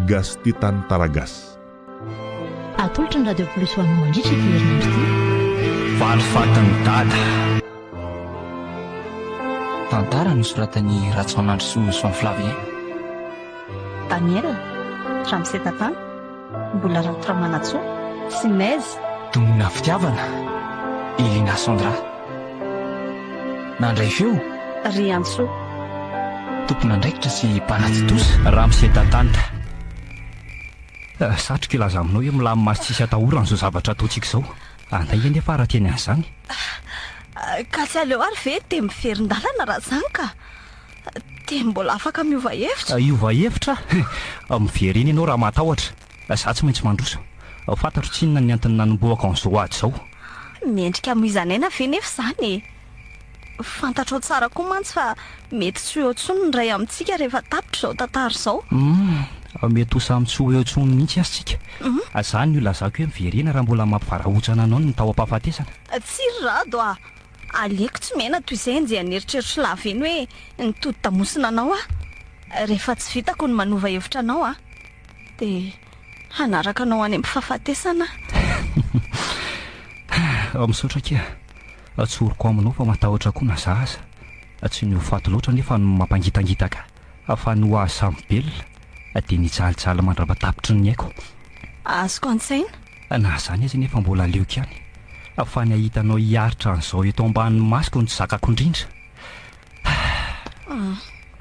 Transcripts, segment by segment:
Gasy tia tantara gasy. Atolotry ny Radio Plus ho anao mandritra ity herinandro ity. Valifatin'i Dada. Tantara nosoratan'i Rajaonandrisoa Jean Flavien. Daniel, Ramose Tatana, Mbola Ranto Ramanantsoa sy Mez. Domina fitiavana, Elina Sandra. Nandray feo. Riantsoa. Tompon'andraikitra sy mpanatontosa. Ramose Tatana. Satriko hilaza aminao hoe milamina sy tsisy atahorana izao zavatra ataontsika izao. Andainga anefa raha teny an'izany. Ka tsy aleo ary ve dia miverin-dalana raha izany ka? Dia mbola afaka miova hevitra? Hiova hevitra? Miverena ianao raha matahotra. Izaho tsy maintsy mandroso. Fantatro tsinona ny antony nanombohako an'izao ady izao. Mendrika hamoizan'aina ve nefa izany e? Fantatrao tsara koa mantsy fa mety tsy ho eo intsony ny iray amintsika rehefa tapitra izao tantara izao. Humm, mety ho samy tsy ho eo intsony mihitsy aza isika. Izany no ilazako hoe miverena raha mbola mampivarahontsana anao ny tao am-pahafatesana. Tsia ry Rado a! Aleoko tsy miaina toy izay enjehan'ny eritreritro lava eny hoe nitodi-damosina anao aho. Rehefa tsy vitako ny manova hevitra anao aho, dia hanaraka anao any amin'ny fahafatesana aho. Misaotra akia. Tsoriko aminao fa matahotra koa na za aza. Tsy ny ho faty loatra anefa no mampangitangitaka ahy fa ny ho azy samy velona dia nijalijaly mandrapa-tapitry ny aiko. Azoko an-tsaina. Na izany aza anefa mbola aleoko ihany fa ny hahita anao hiaritra an'izao eto ambany masoko no tsy zakako indrindra.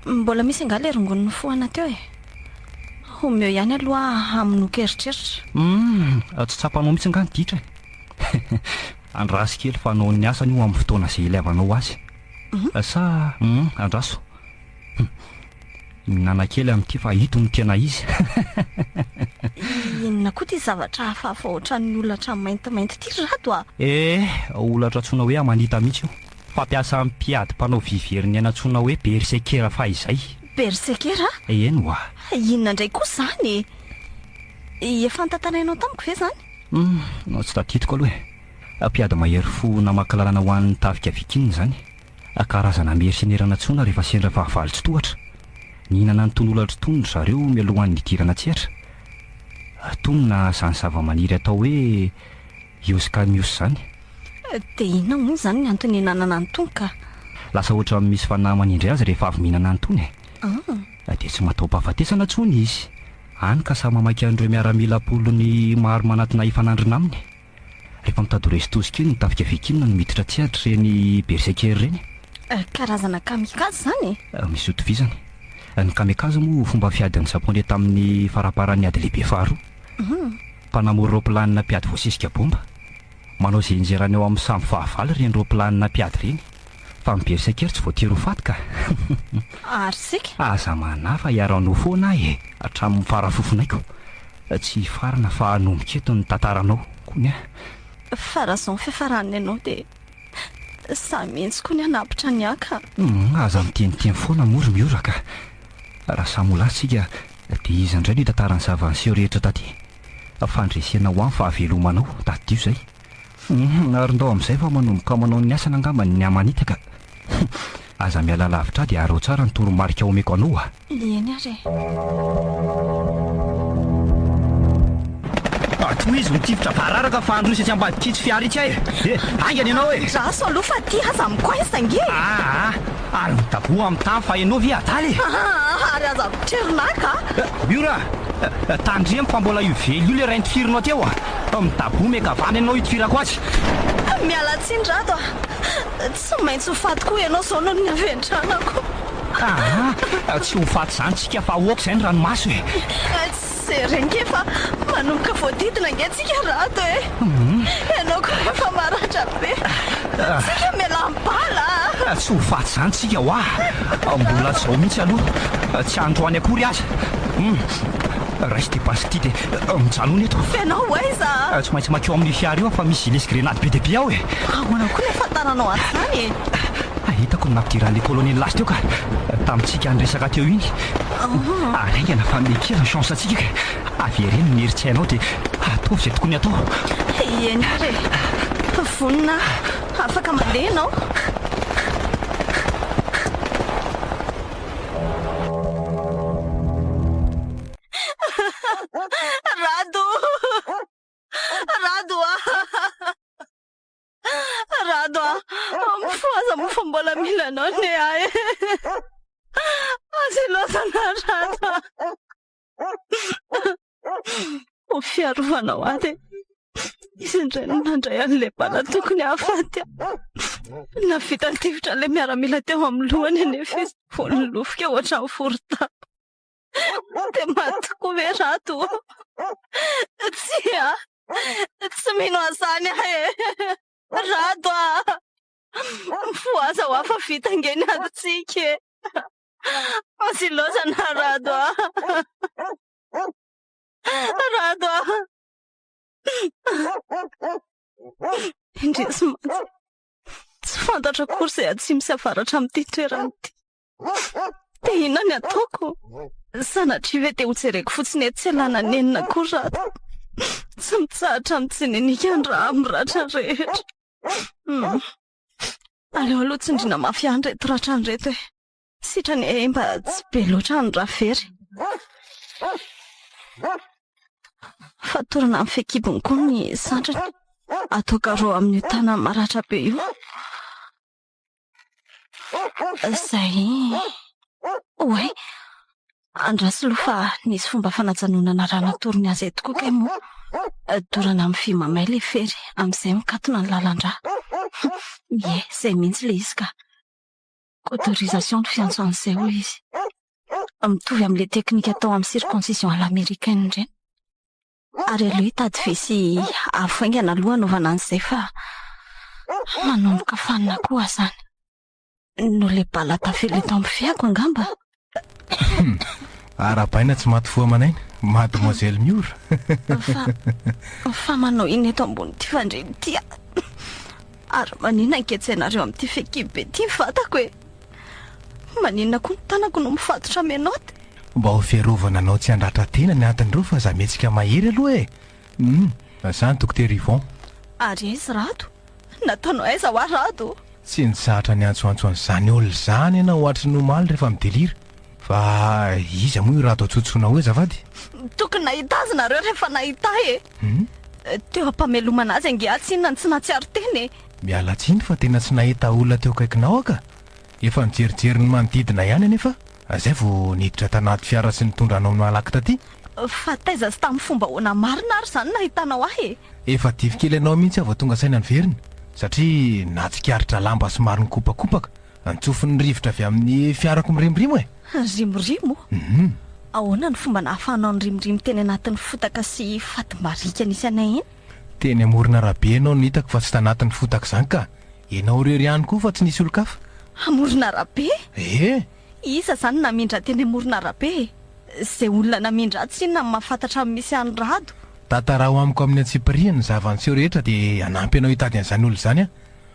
Mbola misy angaha ilay rongony nofohana teo e? Omeo ihany aloha hamonoako eritreritra. Humm, tsy tsapanao mihitsy angaha ny ditra e? Andraso kely fa hanao ny asany io amin'ny fotoana izay ilaivanao azy. Sa, humm, andraso. Hum, mihinana kely amin'ity fa ito no tena izy. Inona koa ity zavatra hafahafa ohatran'ny holatra maintimainty ity ry Rado a? Eh, holatra antsoina hoe amanita mihitsy io. Fampiasan'ny mpiady mpanao vy very ny aina antsoina hoe bersekera fahizay. Bersekera? Eny oa. Inona indray koa izany e? Efa notantarainao tamiko ve izany? Hum, tsy tadidiko aloha e. Mpiady mahery fo namaky lalana ho an'ny tafika viking izany. Karazana mersenera nantsoina rehefa sendra fahavalo tsy tohatra. Nihinana an'itony holatra itony ry zareo mialohan'ny nidirana an-tsehatra. Itony na izany zavamaniry atao hoe Eoscamius izany. Dia inona moa izany ny antony ihinanana an'itony ka? Lasa ohatran'ny misy fanahy manindry azy rehefa avy mihinana an'itony e. Dia tsy mataho-pahafatesana intsony izy. Hany ka samy mamaky an'ireo miaramila am-polony maro manatona hifanandrina aminy. Rehefa mitady ho resy tosika iny ny tafika viking no miditra an-tsehatra ireny berserker ireny. Karazana kamikaze izany e? Misy itovizany. Ny kamikaze moa fomba fiadin'ny Japoney tamin'ny faramparan'ny ady lehibe faharoa. Mpanamory roaplanina mpiady voasesika bomba. Manao izay hianjerany ao amin'ny sambo fahavalo ireny roaplanina mpiady ireny. Fa ny berserker tsy voatery ho faty ka. Ary isika? Aza manahy fa hiara-noho foana aho e! Hatramin'ny fara-fofonaiko. Tsy hifarana fa hanomboka eto ny tantaranao kony a! Fa raha izao ny fiafaran'ny anao dia za mihitsy kony hanapitra ny ahy ka. Humm aza miteniteny foana moa ry Miora ka! Raha samy ho lasa isika dia iza indray no hitantara ny zava-niseho rehetra taty? Fandresena ho ahy ny fahavelomanao, tadidio izay. Humm ary ndao amin'izay fa manomboka manao ny asany angamba ny amanita ka! Aza miala lavitra ahy dia araho tsara ny toromarika omeko anao a! Eny ary e. Tohizo ny tifitra bararaka fa handroso etsy ambadik'itsy fiara itsy aho e! Haingana ianao e! Andraso aloha fa ty aza mi-coince ange e! Aa! Ary midaboha amin'ny tany fa ianao ve adala e! Aa! Ary aza mitrerona ahy ka! Miora! Tandremo fa mbola io vely io le ray nifirinao teo a! Midaboha miankavana ianao hitifirako azy! Miala tsiny Rado a! Tsy maintsy ho faty koa ianao izao noho ny havendranako. Aa! Tsy ho faty izany tsika fa ok izay ny ranomaso e! Tsy re nge fa manomboka voadidina nge tsika Rado e! Ianao koa efa maratra be! Tsika mialà am bala a! Tsy ho faty izany tsika hoa! Mbola tsy izao mihitsy aloha! Tsy androany akory aza! Hum! Raiso ity basy ity dia mijanona eto! Fa ianao ho aiza? Tsy maintsy mankeo amin'io fiara io aho fa misy gilets sy grenady be dia be ao e! Ahoana koa ny ahafantaranao an'izany e? Hitako ny nampidiran'ilay colonel azy teo ka! Tamintsika niresaka teo iny. Ary haingana fa miha-kely ny chance antsika ka! Avereno ny herin-tsainao dia ataovy izay tokony hatao. Eny ary e! Vonona aho. Afaka mandeha ianao. Rado! Rado a! Rado a! Mifohaza moa fa mbola mila anao ne ahy e! Aza ilaozana Rado a! Ho fiarovanao ahy dia izy indray no nandray an'ilay bala tokony hahafaty ahy. Nahavita nitifitra an'ilay miaramila teo amin'ny lohany anefa izy vao nilofika ohatran'ny forotaba. Dia maty tokoa ve Rado? Tsia! Tsy mino an'izany aho e! Rado a! Mifohaza ho afa vita ange ny adintsika e! Aza ilaozana Rado a! Rado a! Indrisy mantsy, tsy fantatro akory izay atsimo sy avaratra amin'ity toerana ity. Dia inona ny ataoko? Sanatria ve dia hojereko fotsiny eto tsy ialana nenina akory Rado? Tsy mitsahatra mitsininika ny rà amin'ny ratra rehetra. Hmm. Aleo aloha tsindriana mafy ihany ireto ratrany ireto e. Sitrany e mba tsy be loatra ny rà very. Fatorana amin'ny fehikibony koa ny sandriny. Atao garot amin'io tanany maratra be io. Izay. Oay! Andraso aloha fa nisy fomba fanajanonana rà natorony azy eto koa kay moa. Dorana amin'ny vy mamay ilay fery, amin'izay mikatona ny lalan-drà. Ie, izay mihitsy ilay izy ka. Cauterisation no fiantso an'izay hoy izy. Mitovy amin'ilay teknika atao amin'ny circoncision à l'américaine ireny. Ary aleo hitady vy sy afo haingana aloha hanaovana an'izay fa manomboka fanina koa azany. Noho ilay bala tavela eto amin'ny fiako angamba. Arahabaina tsy maty fo aman'aina, Mademoiselle Miora. Fa, fa manao inona eto ambonin'ity fandriana ity aho? Ary maninona ny ketsainareo amin'ity fehikibo be ity ny vatako e? Maninona koa ny tanako no mifatotra menottes? Mba ho fiarovana anao tsy handratra tena ny anton'ireo fa aza mihetsika mahery aloha e! Hum, zany Dokotera Yvon. Ary aiza Rado? Nataonao aiza hoa Rado? Tsy nitsahatra niantsoantso an'izany olona izany ianao ohatry ny omaly rehefa mi-delire. Fa iza moa io Rado antsoantsoinao io azafady? Tokony nahita azy nareo rehefa nahita ahy e! Teo am-pamelomana azy ange aho tsinona no tsy nahatsiaro tena e! Miala tsiny fa tena tsy nahita olona teo akaikinao aho ka! Efa nijerijery ny manodidina ihany anefa aho izay vao niditra tanaty fiara sy nitondra anao malaky taty. Fa taiza sy tamin'ny fomba ahoana marina ary izany nahitanao ahy e? Efa dify kely anao mihitsy aho vao tonga saina niverina, satria nahatsikaritra lamba somary nikopakopaka nitsofin'ny rivotra avy amin'ny fiarako mirimorimo e! Rimorimo? Ahoana no fomba nahafahanao nirimorimo teny anatin'ny fotaka sy fatim-barika nisy anay iny? Teny amoron'arabe ianao no hitako fa tsy tanatin'ny fotaka izany ka! Ianao irery ihany koa fa tsy nisy olon-kafa. Amoron'arabe? Ee! Iza izany namindra teny amoron'arabe e? Izay olona namindra ahy tsinona no mahafantatra ny misy an'i Rado. Tantarao amiko amin'ny antsipiriany ny zava-niseho rehetra dia hanampy anao hitady an'izany olona izany aho.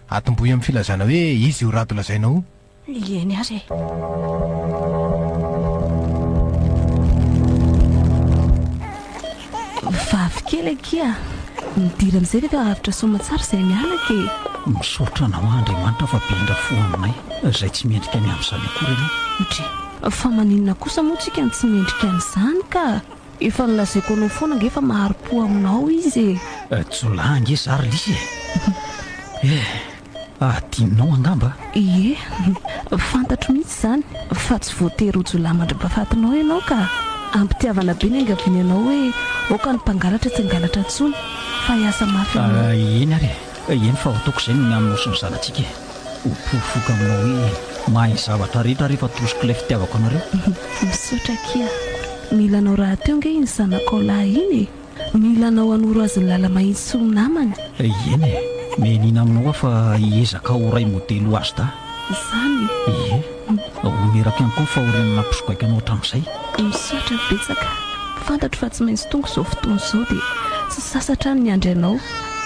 Atombohy amin'ny filazana hoe iza io Rado lazainao io. Eny ary e. Vavy kely akia. Midira amin'izay ve fa avotra soamantsara izay mianaka e. Misaotra anao Andriamanitra fa be indra fo aminay izay tsy mendrika ny amin'izany akory anie. Ndry. Fa maninona kosa moa tsika no tsy mendrika an'izany ka. Efa nolazaiko anao foana ange fa mahari-po aminao izy e. Jiolahy ange za ry Lisy e. Eh. Adinonao angamba? Ie, fantatro mihitsy izany fa tsy voatery ho jiolahy mandra-pahafatinao ianao ka! Am-pitiavana be ny angaviany anao hoe aoka ny mpangalatra tsy hangalatra intsony fa hiasa mafy aminao. Eny ary e! Eny fa ataoko izay ny aminao sy ny zanatsika e! Ho porofoiko aminao hoe mahay ny zavatra rehetra rehefa atosiko ilay fitiavako anareo. Misaotra akia! Mila anao rahateo ange iny zanakao lahy iny e! Mila anao hanoro azy ny lala-mahitsy sy ho namany. Eny e, mianiana aminao aho fa hiezaka ho ray modely ho azy dahy. Izany e? Ie, honerako ihany koa ny fahoriana nampisogaika anao hatramin'izay. Misaotra betsaka. Fantatro fa tsy maintsy tonga izao fotoana izao dia tsy sasatra aho ny miandry anao.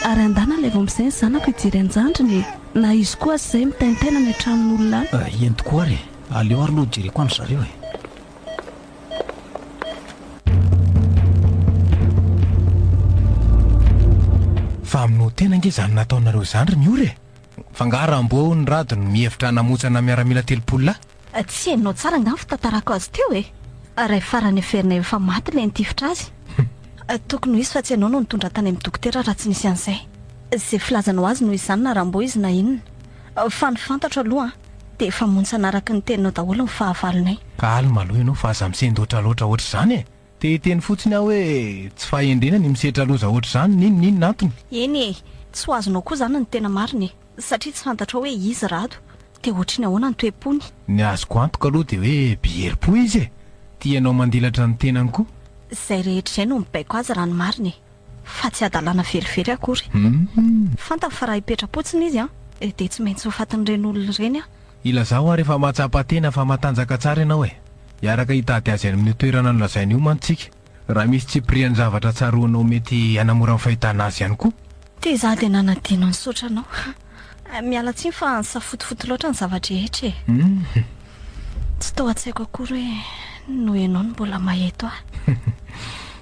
Ary andana alaivo amin'izay ny zanako hijery an-jandriny e! Na izy koa aza izay mitaintaina any an-tranon'olona any. Eny tokoa ary e! Aleo ary aloha jereko any ry zareo e! Fa aminao tena ange izany nataonareo izany ry Miora e! Fa angaha Rambo hono Rado no mihevitra hanamotsana miaramila 30 lahy? Tsy henonao tsara angaha ny fitantarako azy teo e! Ray farany heverina efa maty ilay nitifitra azy. Tokony ho izy fa tsy ianao no nitondra tany amin'ny dokotera raha tsy nisy an'izay. Izay filazanao azy noho izany na Rambo izy na inona. Fa ny fantatro aloha dia efa montsana araka ny teninao daholo ny fahavalonay. Calme aloha ianao fa aza misendoatra loatra ohatr'izany e! Te hiteny fotsiny aho hoe tsy fahendrena ny misetra loza ohatr'izany n'inon'inona antony. Eny e! Tsy ho azonao koa izany ny tena marina e! Satria tsy fantatrao hoe iza Rado, dia ohatry ny ahoana ny toe-pony. Ny azoko antoka aloha dia hoe be herim-po izy e! Tia anao mandilatra ny tenany koa. Izay rehetra izay no mibaiko azy raha ny marina e! Fa tsy hadalana velively akory. Fantany fa raha hipetra-potsiny izy an, dia tsy maintsy ho fatin'ireny olona ireny aho. Ilazao aho rehefa mahatsapa tena fa matanjaka tsara ianao e! Hiaraka hitady azy any amin'io toerana nolazainy io mantsy tsika. Raha misy tsipirian-javatra tsaroanao mety hanamora ny fahitana azy ihany koa. Dia izaho dia nanadino nisaotra anao. Miala tsiny fa nisafotofoto loatra ny zava-drehetra e! Tsy tao an-tsaiko akory hoe noho ianao no mbola maheto ahy.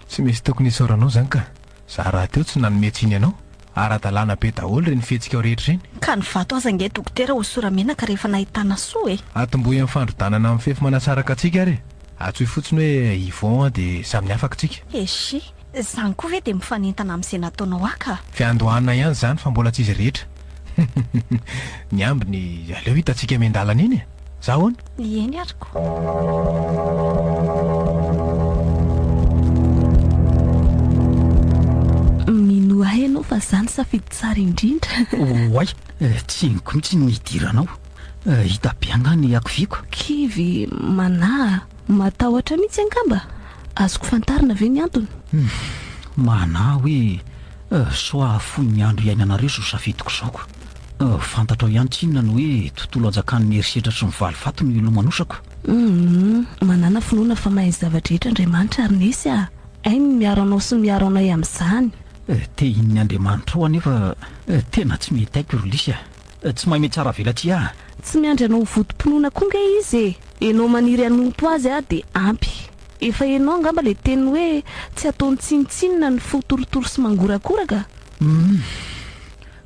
Tsy misy tokony hisaoranao izany ka. Za rahateo tsy nanome tsiny anao. Ara-dalàna be daholo ireny fihetsikao rehetra ireny. Ka ny vato aza ange dokotera hosora-menaka rehefa nahitana soa e! Atombohy amin'ny fandrodanana amin'ny fefy manasaraka antsika ary e! Antsoy fotsiny hoe Yvon aho dia samy afaka tsika. Eshi, izany koa ve dia mifanentana amin'izay nataonao ahy ka! Fiandohana ihany izany fa mbola tsy izy rehetra. Ny ambiny aleo hitantsika miandalana eny e! Za ahoana? Eny ary ko. Minoa ahy ianao fa za ny safidy tsara indrindra. Oay, tsy henoko mihitsy ny nidiranao. Hita be angaha ny hakiviako? Kivy, manahy, matahotra mihitsy angamba? Azoko fantarina ve ny antony? Humm, manahy hoe sao hahafoy ny andro iainanareo izao safidiko izao ko. Fantatrao ihany tsinona ny hoe tontolo anjakan'ny herisetra sy ny valifaty no ilomanosako. Humm, manàna finoana fa mahay ny zava-drehetra Andriamanitra ry Nesy a! Hainy ny miaro anao sy miaro anay amin'izany. Tehin'ny Andriamanitrao anefa tena tsy mety haiko ry Lisy a! Tsy mahay mihatsara velatsihy aho. Tsy miandry anao ho votom-pinoana koa nge izy e! Enao maniry hanompo azy aho dia ampy. Efa henao angamba ilay teniny hoe tsy ataony tsinontsinona ny fo torotoro sy mangorakoraka? Humm.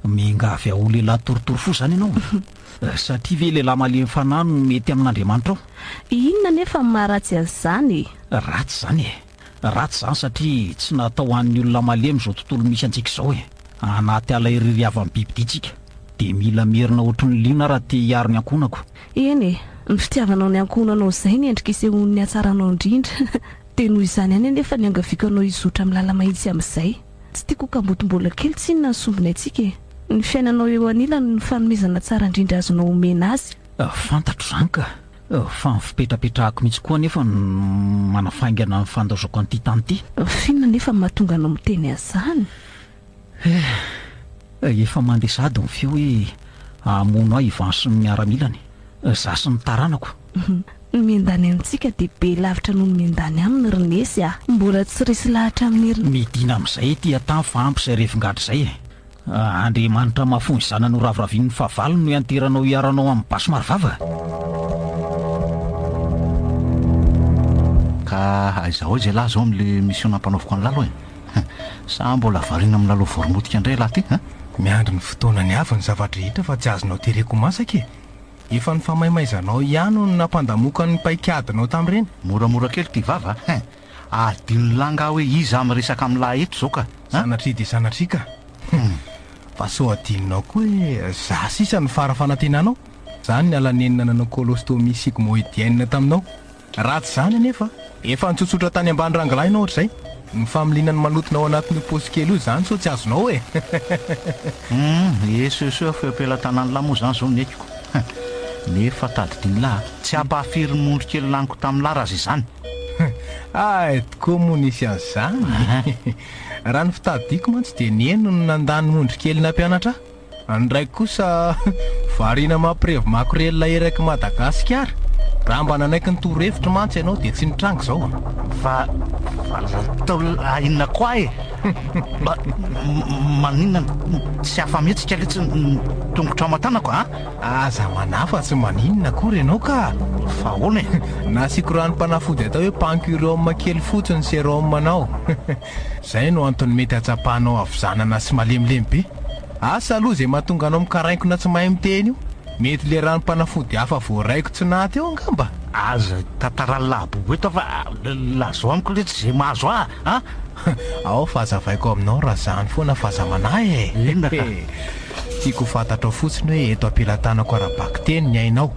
Miangavy aho ho lehilahy torotoro fo izany ianao? Satria ve lehilahy malemy fanahy no mety amin'Andriamanitra ao? Inona anefa ny maharatsy an'izany e? Ratsy izany e! Ratsy izany satria tsy natao ho an'ny olona malemy izao tontolo misy antsika izao e! Anaty ala iririavan'ny bibidia tsika, dia mila merina ohatry ny liona raha te hiaro ny ankohonako. Eny e! Ny fitiavanao ny ankohonanao izay ny endrika isehoan'ny hatsaranao indrindra. Dia noho izany ihany anefa no iangaviako anao hizotra amin'ny lala-mahitsy amin'izay. Tsy tiako ho kamboty mbola kely tsinona ny sombinaintsika e! Ny fiainanao eo anilany no fanomezana tsara indrindra azonao omena azy. Fantatro izany ka! Fa ny fipetrapetrahako mihitsy koa anefa no manafaingana ny fandaozako an'ity tany ity. F'inona anefa no mahatonga anao miteny an'izany? Eh! Efa mandeha sahady ny feo hoe hamono ahy Yvan sy ny miaramilany. Izaho sy ny taranako. Ny miandany amintsika dia be lavitra noho ny miandany aminy ry Nesy a! Mbola tsy resy lahatra amin'ny ry. Midina amin'izay ety an-tany fa ampy izay revin-gadra izay e! Andriamanitra mahafoy ny zanany ho raviravian'ny fahavalony no ianteranao hiaranao amin'ny basy marovava? Ka aiza ho aiza ialahy izao amin'ilay mission nampanaoviko an'i Lalo e? Sa mbola variana amin'ny lalao voromotika indray ialahy ity an? Miandry ny fotoanany avy ny zava-drehetra fa tsy azonao tereko masaka e! Efa ny famaimaizanao ihany no nampandamoka ny paikadinao tamin'ireny. Moramora kely ty vava a! Hein! Adinon'lah angaha hoe iza aho miresaka amin'lah eto izao ka! An! Sanatria dia sanatria ka! Fa sao adinonao koa hoe za sisa no fara fanantenanao? Za no niala nenina nanao colostomie sigmoïdienne taminao. Raha tsy izany anefa, efa nitsotsotra tany ambany rangilahy ianao hatrizay. Ny familiana ny malotona ao anatin'io paosy kely io izany sao tsy azonao e! Hum, eso eso eo am-pelatanan'lah moa izany izao ny ekiko. Nefa tadidin'lah, tsy hampahafiry ny mondro kely laniko tamin'lah raha izany. Hay tokoa moa nisy an'izany! Raha ny fitadidiako mantsy dia neny no nandany mondro kely nampianatra ahy. Ny raiko kosa variana mampirevy makorelina erak'i Madagasikara. Raha mba nanaiky ny torohevitro mantsy ianao dia tsy nitranga izao. Fa fa inona koa e? Mba maninona tsy afa-mihetsika letsy ny tongotra aman-tanako a? Aza manahy fa tsy maninona akory ianao ka! Fa ahoana e? Nasiako ranom-panafody atao hoe pancurium kely fotsiny sérum anao. Izay no antony mety hatsapanao havizanana sy malemilemy be. Asa aloha izay mahatonga anao mikarainkona tsy mahay miteny io. Mety le ranom-panafody hafa voaraiko tsy naha teo angamba? Aza tantaran'i lahabobo eto fa lazao amiko letsy izay mahazo ahy a! Ao fa hazavaiko aminao raha zany foana fa aza manahy e! Inona ka? Tiako ho fantatrao fotsiny hoe eto am-pelatanako ara-bakiteny ny ainao.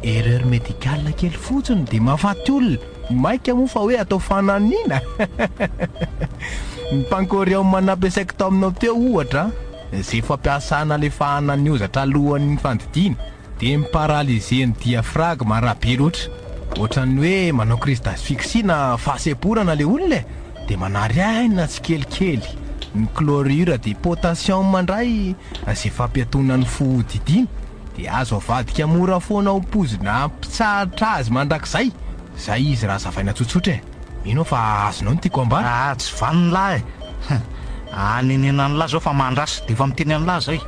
Erreur médicale kely fotsiny dia mahafaty olona, mainka moa fa hoe atao fananiana! Ny pancorium nampiasaiko taminao teo ohatra, izay fampiasana alefahana ny hozatra alohan'ny fandidiana, Dia mi-paralyser ny diaphragme raha be loatra. Ohatran'ny hoe manao crise d'asphyxie na fahasemporana ilay olona e! Dia manary aina tsikelikely. Ny chlorure de potassium indray izay fampiatoana ny fo hodidiana dia azo avadika mora foana ho poizina hampitsahatra azy mandrakizay. Izay izy raha hazavaina tsotsotra e! Mino aho fa azonao ny tiako ambara. Ah, tsy vanona lahy e! Anenenan'lah zao fa mandrasa dia efa miteny an'lah zay.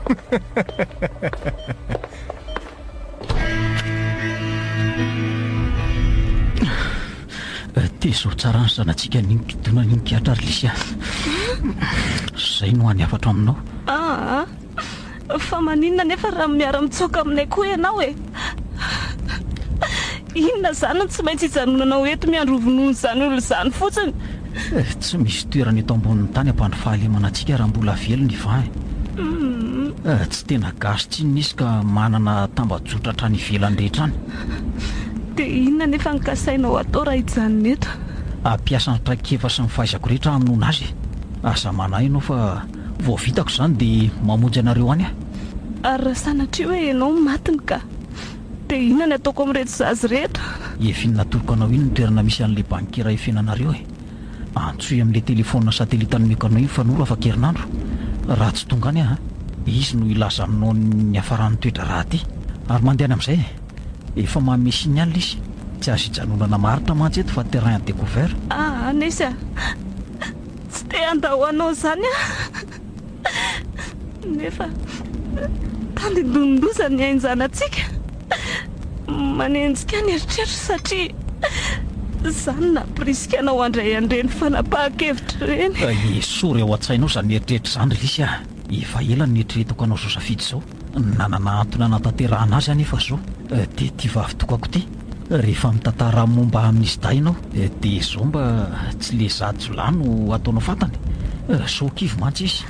Tezao tsara ny zanatsika n'inokidona n'inokihatra ry Lisy a! Zay no hany hafatro aminao. Aa! Fa maninona anefa raha miara-mitsoaka aminay koa ianao e? Inona izany no tsy maintsy hijanonanao eto miandry ho vonoin'izany olona izany fotsiny? Tsy misy toerana eto ambonin'ny tany hampandry fahalemana antsika raha mbola velona i Vahy. Tsy tena gasy tsinona izy ka manana tambajotra hatrany ivelany rehetra any. Dia inona anefa no kasainao hatao raha hijanona eto? Hampiasa ny traikefa sy ny fahaizako rehetra hamonoana azy e. Aza manahy ianao fa Vao vitako izany dia mamonjy anareo any aho. Ary raha sanatria hoe ianao no matiny ka, dia inona ny ataoko amin'ireto zaza ireto? Efa iny natoroko anao iny ny toerana misy an'ilay banky iray fenanareo e. Antsoy amin'ilay telefaonina satelita nomeko anao iny Fanoro afaka-herinandro. Raha tsy tonga any aho an, izy no hilaza aminao ny niafaran'ny toe-draharaha aty. Ary mandehana amin'izay e. Efa manome signal izy. Tsy azo ijanonana maharitra mantsy eto fa terrain à découvert. Aa, Nesy a! Tsy te handao anao izany aho, nefa tandindonin-doza ny ain-janatsika. Manenjika ny eritreritro satria izaho no nampirisika anao handray an'ireny fanapahan-kevitra ireny. Esory ao an-tsainao izany eritreritra izany ry Lisy a! Efa ela no nieritreretako anao izao safidy izao. Nanana antony hanatanterahana azy anefa izao, dia ity vavy tokako ity. Rehefa mitantara momba amin'izy dahy ianao, dia izao mba tsy le za jiolahy no ataonao fantany. Sao kivy mantsy izy.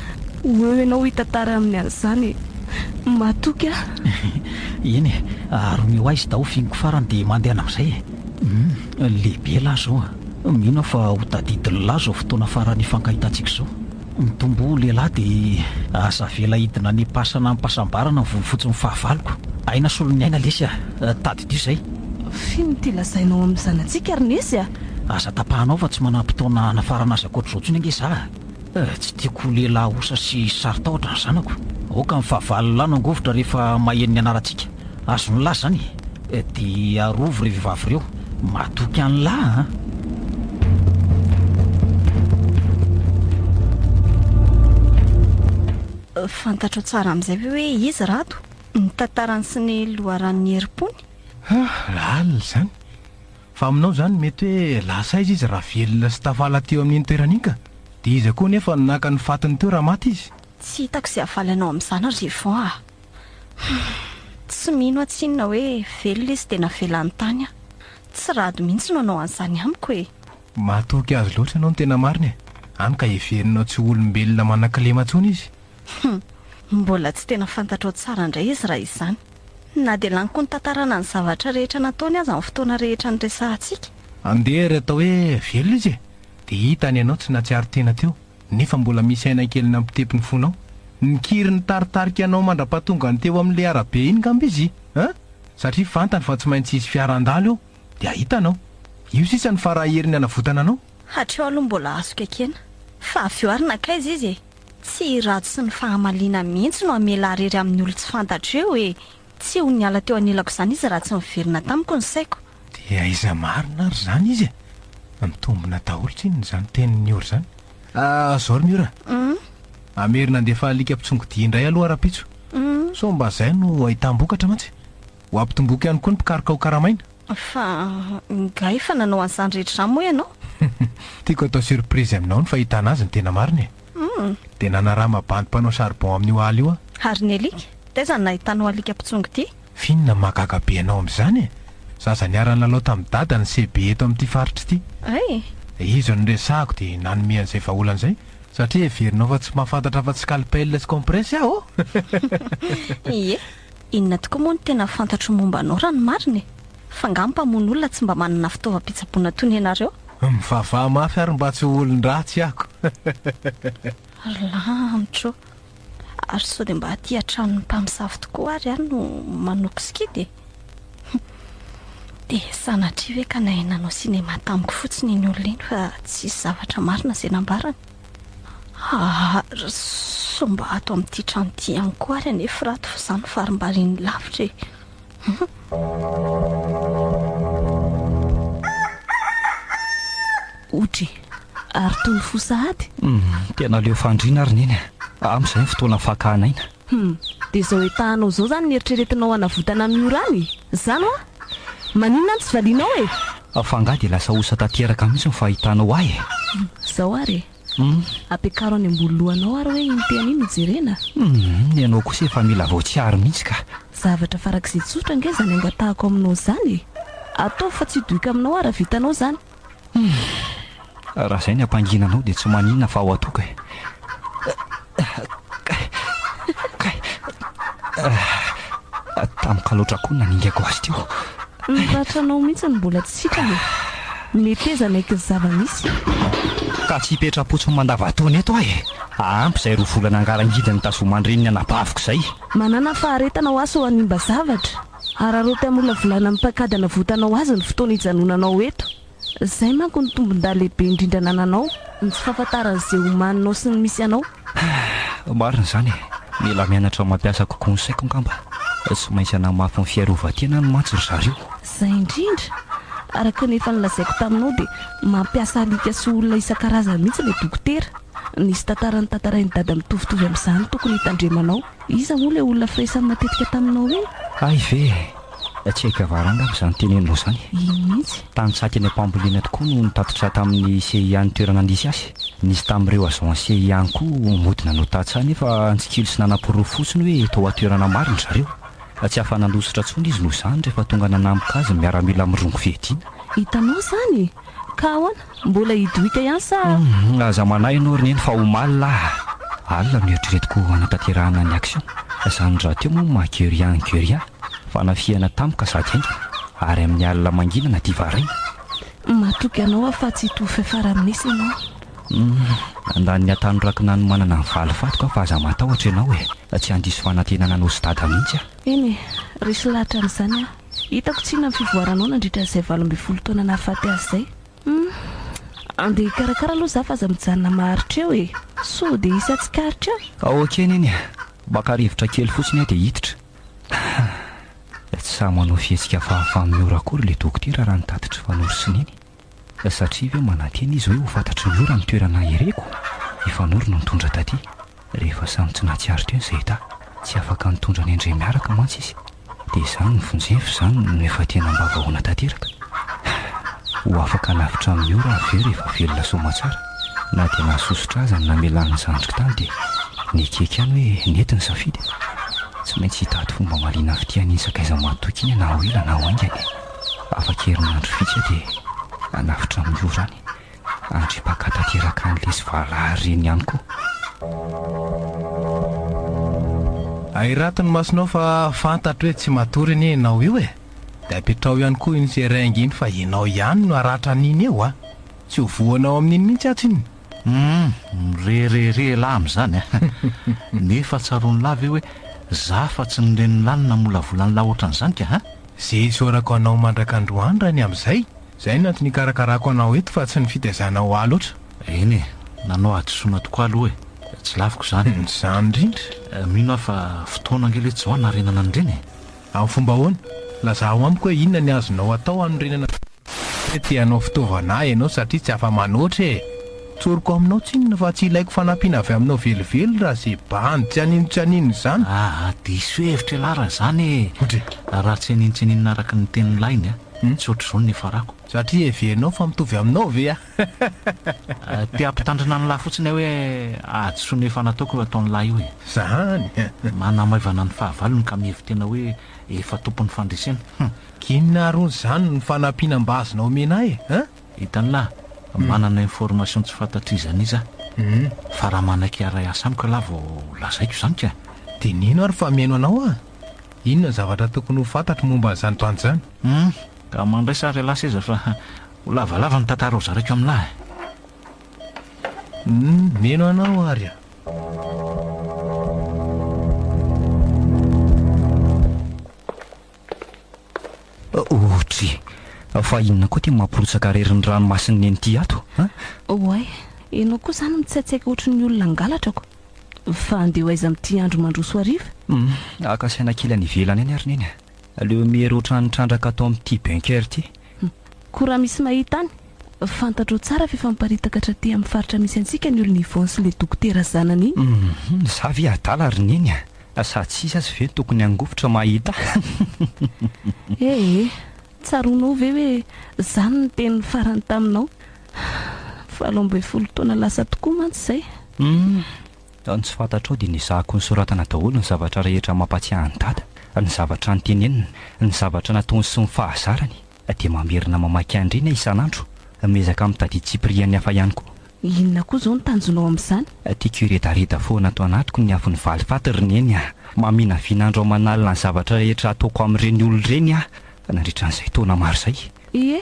Ho eo ianao hitantara aminy an'izany e! Matoky aho. Eny e, ary omeo ahy izy dahy ho fihiniko farany dia mandehana amin'izay e! Hum, lehibe elah izao a! Mino aho fa ho tadidin'lah izao fotoana farany hifankahitantsika izao. Mitomboa lehilahy dia aza avela hidina any am-pasana am-pahasambarana ny volo fotsin'ny fahavaloko. Aina solon'ny aina lesy a! Tadidio izay. F'inona ity lazainao amin'ny zanatsika ry Nesy a? Aza tapahanao fa tsy manam-potoana hanafarana azy ankoatr'izao intsony ange za a! Tsy tiako ho lehilahy osa sy saro-tahotra ny zanako. Aoka ny fahavalolahy no hangovitra rehefa maheno ny anarantsika. Azon'lah izany e! Dia arovy ireo vehivavy ireo. Matoky an'lah an! Fantatrao tsara amin'izay ve hoe iza Rado? Ny tantarany sy ny loharanon'ny herim-pony? Ah, lalina izany. Fa aminao izany mety hoe lasa aiza izy raha velona sy tafala teo amin'iny toerana iny ka? Dia iza koa anefa no naka ny fatiny teo raha maty izy? Tsy hitako izay havaly anao amin'izany ry Yvon ah! Humm! Tsy mino aho tsinona hoe velona izy dia navelany tany aho. Tsy Rado mihitsy no hanao an'izany amiko e! Matoky azy loatra ianao ny tena marina e! Hany ka heverinao tsy ho olombelona manan-kilema intsony izy. Humm! Mbola tsy tena fantatrao tsara indray izy raha izany. Na dia laniko nitantarana ny zavatra rehetra nataony aza ny fotoana rehetra niresahantsika. Andeha ary atao hoe velona izy e! Dia hitany ianao tsy nahatsiaro tena teo. Nefa mbola misy aina kely nampitepo ny fonao. Nikiry nitaritarika anao mandra-pahatongany teo amin'ilay arabe iny ngamba izy an! Satria fantany fa tsy maintsy hisy fiara handalo eo, dia hahita anao. Io sisa no fara heriny hanavotana anao. Hatreo aloha mbola azoko ekena. Fa avy eo ary nankaiza izy e? Tsy i Rado sy ny fahamaliana mihitsy no hamela ahy irery amin'ny olon-tsy fantatro eo e! Tsy ho niala teo anilako izany izy raha tsy niverina tamiko ny saiko. Dia aiza marina ary izany izy e? Mitombina daholo tsinona izany tenin'i Miora izany. Ah, zao ry Miora a! Hamerina handefa alika mpitsongodia indray aloha rahampitso. Sao mba izay no ahitam-bokatra mantsy. Ho ampitomboko ihany koa ny mpikaroka ho karamaina. Fa nga efa nanao an'izany rehetra izany moa ianao? Tiako atao surprise aminao ny fahitana azy ny tena marina e! Dia nanarama bandy mpanao charbon amin'io ala io aho. Ary ny alika? Taiza no nahitanao alika mpitsongodia? F'inona no mahagaga be anao amin'izany e? Zaza niara-nilalao tamin'i Dada ny CB eto amin'ity faritra ity. Hay! Izy no resahako dia nanome an'izay vahaolana izay satria heverinao fa tsy mahafantatra afa-tsy scalpel sy compresse aho ô! Ie, inona tokoa moa no tena fantatro momba anao raha ny marina e? Fa angaha mpamono olona tsy mba manana fitaovam-pitsaboana toy ny anareo? Mivavaha mafy ary mba tsy ho olon-dratsy ako. Ry lanitra ô! Ary sao dia mba aty an-tranon'ny mpamosavy tokoa ary aho no manoko sikidy e? Dia sanatria ve ka nahay nanao cinéma tamiko fotsiny iny olona iny fa tsisy zavatra marina izay nambarany? Ary sao mba ato amin'ity trano ity ihany koa ary anefa rato fa izany farimbariny lavitra e! Odry, ary toy ny fo sahady? Hum, tena aleo fandriana ary neny a! Amin'izay ny fotoana fakana aina. Hum, dia izao etahanao izao izany ny eritreretinao hanavotana an'i Miora any? Izany hoa? Maninona no tsy valianao e? Fa angaha dia lasa osa tanteraka mihitsy ny fahitanao ahy e? Hum, izao ary e. Hum. Ampiakaro any ambony lohanao ary hoe iny tehana iny no jerena. Hum, ny anao kosa efa mila voatsiary mihitsy ka. Zavatra farak'izay tsotra ange izany angatahako aminao izany e! Ataovy fa tsy hidoika aminao aho raha vitanao izany. Hum. Raha izay ny hampangina anao dia tsy maninona fa ao atoko e. Kay. Tampoka loatra koa ny naningako azy teo. Ny ratranao mihitsy no mbola tsy sitrana e! Meteza hanaiky ny zava-misy. Ka tsy hipetra-potsiny mandavantaona eto aho e! Ampy izay roa volana angarangidy nitazoman-dreniny anabaviko izay. Manàna faharetana hoa sao hanimba zavatra. Araraoty hamolavolana ny paikady hanavotanao azy ny fotoana hijanonanao eto. Izay manko no tombon-dahy lehibe indrindra anananao, ny tsy fahafantarany izay omaninao sy ny misy anao. Marina izany e! Mila mianatra mampiasa kokoa ny saiko angamba. Tsy maintsy hanamafy ny fiarovan-tenany mantsy ry zareo. Izay indrindra! Araka ny efa nolazaiko taminao dia mampiasa alika sy olona isan-karazany mihitsy ilay dokotera. Nisy tantara notantarain'i Dada mitovitovy amin'izany tokony hitandremanao. Iza moa ilay olona firesany matetika taminao iny? Hay ve e! Tsy haiko avara angamba izany teneninao izany. Iny mihitsy. Tany saika eny am-pambolena tokoa no nitatitra tamin'ny CIA ny toerana nisy azy. Nisy tamin'ireo agents CIA ihany koa mody nanao tantsaha nefa nitsikilo sy nanaporofo fotsiny hoe tao an-toerana marina ry zareo. Tsy afa-nandositra intsony izy noho izany rehefa tonga nanamoka azy ny miaramila mirongo fiadiana. Hitanao izany e! Ka ahoana? Mbola hidohika ihany sa? Humm, aza manahy ianao ry neny fa omaly lahy alina no eritreretiko hanatanterahana ny action. Izany rahateo moa maha guerilla ny guerilla. Fanafihana tampoka sady haingana, ary amin'ny alina mangina na diva haraina. Matoky anao aho fa tsy hitovy fiafara amin'isa ianao. Humm, nandany ny hatanorako nanomanana ny valifatiko aho fa aza matahotra ianao e! Tsy handiso fanantenana anao sy dada mihitsy aho. Eny e, resy lahatra amin'izany aho. Hitako tsinona ny fivoaranao nandritra izay 18 taona nahafaty azy izay. Humm, andeha hikarakara aloha za fa aza mijanona maharitra eo e! Sao dia hisy hatsikaritra eo. Ka ok neny e! Maka rivotra kely fotsiny aho dia hiditra. Tsy sahy manao fihetsika hafahafa amin'i Miora akory ilay dokotera raha ny tatitry Fanoro sy Neny. Satria ve manantena izy hoe ho fantatry Miora ny toerana hereko? I Fanoro no nitondra taty. Rehefa samy tsy nahatsiaro tena izahay dahy. Tsy afaka nitondra an'i André miaraka mantsy izy. Dia izany no vonjeny fa izany no efa tena mba vahoana tanteraka. Ho afaka hanavotra an'i Miora aho avy eo rehefa velona soamatsara. Na dia nahasosotra aza ny namelany ny zandriko tany dia nekeko ihany hoe nety ny safidy. Tsy maintsy hitady fomba hamaliana fitia an'iny sakaiza mahatoky iny aho na ho ela na ho haingana e. Afaka herinandro vitsy aho dia hanavotra an'i Miora any. Andripaka tanteraka any lesy valahary reny ihany koa. Ahirato ny masonao fa fantatro hoe tsy matory anie ianao io e! Dia apetraho ihany koa iny seringue iny fa ianao ihany no haratra an'iny eo a! Tsy ho voanao amin'iny mihitsy aho tsinona. Humm, mirehareha elah amin'izany a! Nefa tsaroan'lah ve hoe za fa tsy ny renin'lah no namolavola an'lah ohatran'izany ka a! Ze isaorako anao mandrak'androany raha ny amin'izay! Izay no antony ikarakarako anao eto fa tsy ny fitaizanao ahy loatra. Eny e, nanao hadisoana tokoa aloha e, tsy laviko izany. Izany indrindra. Mino aho fa fotoana ange letsy izao hanarenana an'ireny e. Amin'ny fomba ahoana? Lazao amiko hoe inona ny azonao atao hanorenana hoe te hanao fitaovana ahy ianao satria tsy afa-manoatra e! Tsoriko aminao tsinona fa tsy ilaiko fanampiana avy aminao velively raha ze bandy tsy haninontsy haninona izany. Aa, diso hevitra ialahy raha izany e! Raha tsy haninontsy haninona araka ny tenin'ilay iny a! Tsy ohatr'izao ny niafarako. Satria heverinao fa mitovy aminao ve aho? Te hampitandrina an'lah fotsiny aho hoe hadisoana efa nataoko io ataon'lah io e. Zany a! Manamaivana ny fahavalony ka mihevi-tena hoe efa tompon'ny fandresena. Hum. K'inona ary hono izany no fanampiana mba azonao omena ahy e? An? Hitan'lah? Manana information tsy fantatr'iza n'iza aho. Fa raha manaiky hiara-hiasa amiko ialahy vao lazaiko izany ka. Teneno ary fa mihaino anao aho. Inona ny zavatra tokony ho fantatro momba an'izany bandy izany? Hum, ka mandraisa ary ialahy seza fa ho lavalava ny tantara ho zaraiko amin'lah e. Hum, mino anao ary aho. Ohatry, fa inona koa ity mampirotsaka rery ny ranomasin'i Neny ity ato an? Oay, ianao koa izany mitsaitsaika ohatry ny olona hangalatra ko. Fa andeha ho aiza amin'ity andro mandroso hariva? Hum, haka saina kely any ivelany any ary Neny a. Aleo miery ohatran'ny trandraka ato amin'ity bunker ity. Koa raha misy mahita any? Fantatrao tsara fa efa miparitaka hatraty amin'ny faritra misy antsika ny olon'i Yvon sy ilay dokotera zanany iny. Hum, za ve adala ry Neny a? Sa tsisy aza ve no tokony hangovitra mahita ahy? Eh eh, tsaroanao ve hoe zany ny teniny farany taminao? 18 taona lasa tokoa mantsy izay. Hum, ny tsy fantatrao dia nezahako nosoratana daholo ny zavatra rehetra mampatsiahy an'i Dada, ny zavatra noteneniny, ny zavatra nataony sy ny fahazarany, dia mamerina mamaky an'ireny aho isan'andro, miezaka mitadidy tsipiriany hafa ihany koa. Inona koa izao no tanjonao amin'izany? Tiako hiredareda foana ato anatiko ny afon'ny valifaty ry Neny a! Maminavina andro aman'alina ny zavatra rehetra ataoko amin'ireny olona ireny aho nandritra an'izay taona maro izay. Ie,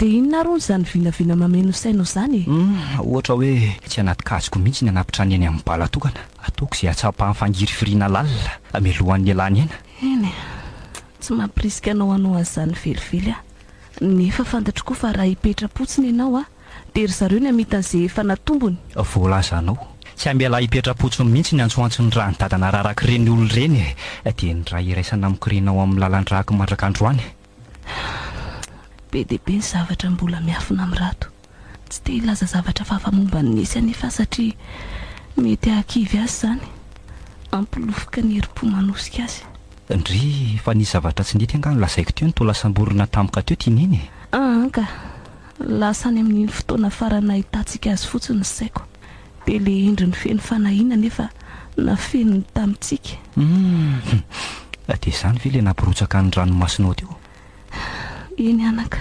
Dia inona ary hono izany vinavina mameno sainao izany e? Humm, ohatra hoe tsy anaty kajiko mihitsy ny hanapitra ny eny amin'ny bala tokana. Ataoko izay hahatsapa ny fangirifiriana lalina mialohan'ny hialany aina. Eny e, tsy mampirisika anao hanao an'izany velively aho. Nefa fantatro koa fa raha hipetra-potsiny ianao a, dia ry zareo ny hamita an'izay efa natombony. Voalazanao. Tsy hamela hipetra-potsiny mihitsy ny antsoantson'ny ràn'i dada nararak'ireny olona ireny e. Dia ny rà iraisana mikoriana ao amin'ny lalan-dràko mandrak'androany. Be dia be ny zavatra mbola miafina amin'i Rado. Tsy te hilaza zavatra hafahafa momba an'i Nesy anefa aho satria mety hahakivy azy izany. Hampilofoka ny herim-po manosika azy. Ndry, fa nisy zavatra tsy nety angaha nolazaiko teo no toa lasa-mborona tampoka teo ty Neny e? Aa ka! Lasa any amin'iny fotoana farany nahitantsika azy fotsiny ny saiko. Dia ilay endriny feno fanahiana nefa nafeniny tamintsika. Humm! Dia izany ve ilay nampirotsaka ny ranomasonao teo? Eny anaka.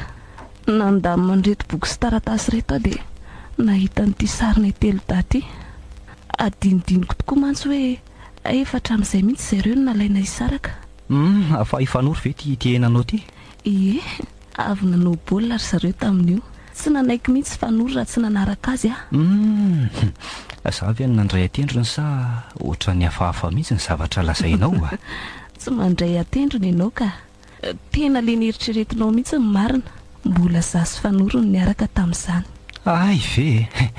Nandamina an'ireto boky sy taratasy ireto aho dia nahita an'ity sarinay telodahy ity. Adinodinoko tokoa mantsy hoe efa hatramin'izay mihitsy zareo no nalaina hisaraka. Humm! Fa hifanoro ve ity tenanao ity? Ie, avy nanao baolina ry zareo tamin'io. Tsy nanaiky mihitsy Fanoro raha tsy nanaraka azy aho. Humm! Za ve no nandray an-tendrony sa ohatran'ny hafahafa mihitsy ny zavatra lazainao a? Tsy mandray an-tendrony ianao ka. Tena le neritreretinao mihitsy ny marina. Mbola za sy Fanoro no niaraka tamin'izany. Hay ve e!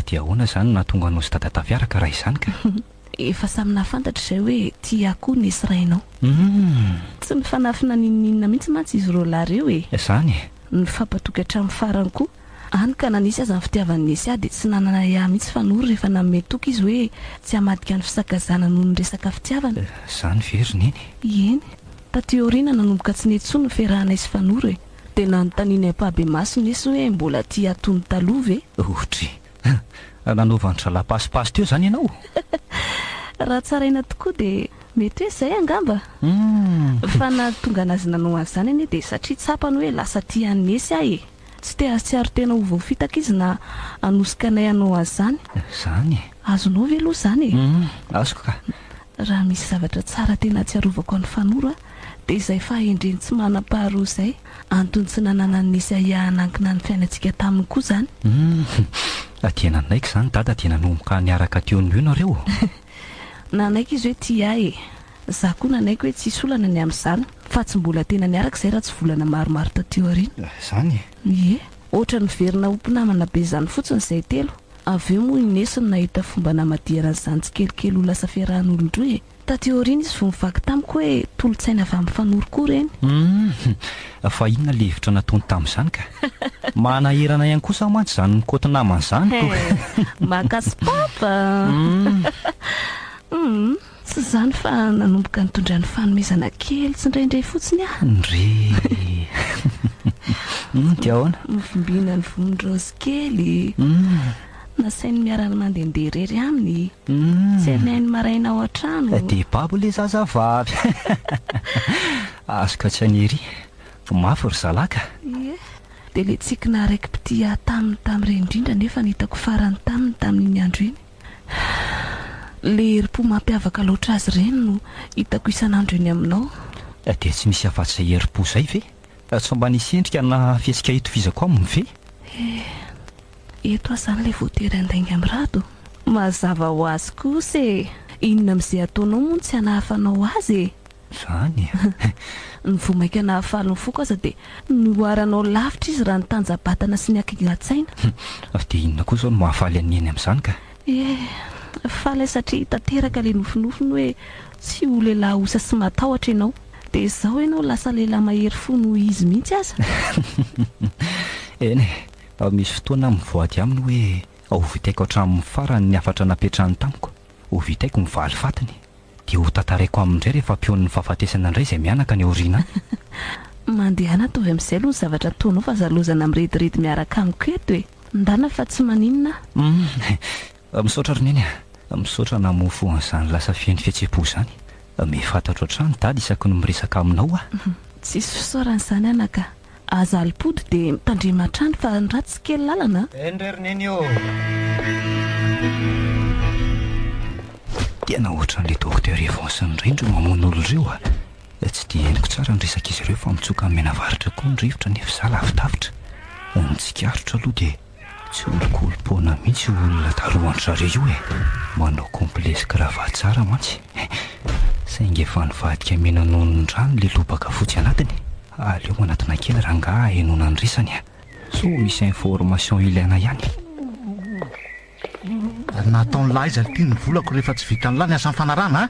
Dia ahoana izany no nahatonga anao sy Dada tafiaraka raha izany ka? Efa samy nahafantatra izay hoe tia ahy koa Nesy rainao. Humm. Tsy nifanafina n'inon'inona mihitsy mantsy izy roalahy ireo e. Izany e. Nifampatoky hatramin'ny farany koa. Hany ka na nisy aza ny fitiavan'i Nesy ahy dia tsy nanana ahiahy mihitsy Fanoro rehefa nanome toky izy hoe tsy hamadika ny fisakaizana noho ny resaka fitiavana. Izany ve ry Neny? Eny. Taty aoriana nanomboka tsy nety intsony ny fiarahanay sy Fanoro e. Dia nanontaniany ampahibemaso Nesy hoe mbola tia ahy toy ny taloha ve? Ohatry. Nanaovan-drahalahy pasipasy teo izany ianao? Raha tsaraina tokoa dia mety hoe izay angamba. Fa nahatonga an'azy nanao an'izany anie dia satria tsapany hoe lasa tia an'i Nesy aho e. Tsy te hahatsiaro tena ho voafitaka izy na hanosika anay hanao an'izany. Izany e? Azonao ve aloha izany e? Azoko ka. Raha misy zavatra tsara tena ahatsiarovako an'i Fanoro dia izay fahendreny tsy manam-paharoa izay. Antony tsy nananan'i Nisy ahiahy hanankina ny fiainantsika taminy koa izany. Humm. Dia nanaiky izany Dada dia nanomboka niaraka teo no eo nareo? Nanaiky izy hoe tia ahy e. Za koa nanaiky hoe tsisy olana ny amin'izany fa tsy mbola tena niaraka izay raha tsy volana maromaro taty aoriana. Izany e? Ie. Ohatran'ny niverina ho mpinamana be izany fotsiny izay telo. Avy eo moa i Nesy no nahita fomba namadihana an'izany tsikelikely ho lasa fiarahan'olon-droa e. Taty aoriana izy vao nivaky tamiko hoe tolo-tsaina avy amin'ny Fanoro koa ireny. Humm. Fa inona ilay hevitra nataony tamin'izany ka? Manahirana ihany kosa mantsy izany mikaoty namana izany ko. He, maka sopapa! Humm. Tsy izany fa nanomboka nitondrany fanomezana kely tsindraindray fotsiny aho. Ndry. Humm, dia ahoana? Novimbinany vonin-draozy kely. Humm. Nasainy miara-mandehandeha irery aminy. Tsy hainy maraina ao an-trano. Dia babo ilay zazavavy. Azoko an-tsaina ery. Mafy ry zalahy ka. Ie. Dia ilay tsiky naharaiki-pitia ahy taminy tamin'ireny indrindra anefa no hitako farany taminy tamin'iny andro iny. Ilay herim-po mampiavaka loatra azy ireny no hitako isan'andro eny aminao. Dia tsy misy afa-tsy izay herim-po izay ve? Tsy mba nisy endrika na fihetsika itovizako aminy ve? Eh, eto aho izany ilay voatery handainga amin'i Rado? Mazava ho azy kosa e! Inona amin'izay ataonao moa no tsy hanahafanao azy e? Izany e! Ny vao mainka nahafaly ny foko aza dia nihoaranao lavitra izy raha ny tanja-batana sy ny hakingan-tsaina. Dia inona koa izao no mahafaly an'i Neny amin'izany ka? Eh, faly aho satria tanteraka ilay nofinofiny hoe tsy ho lehilahy osa sy matahotra ianao. Dia izao ianao lasa lehilahy mahery fo noho izy mihitsy aza. Eny e, misy fotoana aho mivoady aminy hoe ho vitaiko hatramin'ny farany ny hafatra napetrany tamiko, ho vitaiko ny valifatiny. Dia ho tantaraiko aminy indray rehefa ampihaonin'ny fahafatesana indray izay mianaka any aoriana any. Mandehana ataovy amin'izay aloha ny zavatra ataonao fa aza lozana mirediredy miaraka amiko eto e! Ndana fa tsy maninona aho. Humm! Misaotra ry Neny a! Misaotra namoha fo an'izany lasa feno fihetseham-po izany. Miha-fantatro hatrany Dada isaky ny miresaka aminao aho. Tsisy fisaorana izany anaka. Aza alipody dia mitandrema hatrany fa ny ratsy kely lalana a! Eny re ry Neny ô! Tena ohatran'ilay Docteur Evanson indray ndry mamono olona ireo a! Tsy dia henoko tsara ny resak'izy ireo fa mitsoka amin'ny mianavaratra koa ny rivotra nefa izaho lavidavitra. Ny tsikaritro aloha dia tsy olokolo-poana mihitsy io olona darohan-dry zareo io e! Manao complet sy cravate tsara mantsy. Saingy efa nivadika mena nonon-drano ilay lobaka fotsy anatiny. Aleo manatona kely rangaha hahenoana ny resany a! Sao misy information ilaina ihany. Nataon'lah aiza ity ny volako rehefa tsy vitan'lah ny asa nifanarahana a!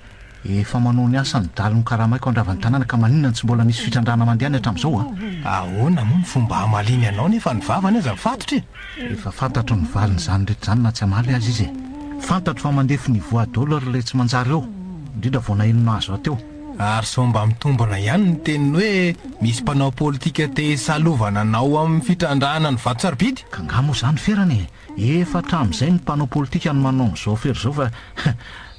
Efa manao ny asa ny dalo nokaramaiko handrava ny tanàna ka maninona no tsy mbola misy fitrandrahana mandeha any hatramin'izao a! Ahoana moa ny fomba hamaliany anao nefa ny vavany aza mifatotra e! Efa fantatro ny valin'izany rehetra izany na tsy hamaly aza izy e! Fantatro fa mandefy niveau daholo ry ilay tsy manjary eo, indrindra vao naheno nahazo ahy teo. Ary sao mba mitombina ihany ny teniny hoe misy mpanao politika te hisalovana anao amin'ny fitrandrahana ny vato sarobidy? Ka angaha moa izany ferana e! Efa hatramin'izay ny mpanao politika no manao an'izao afera izao fa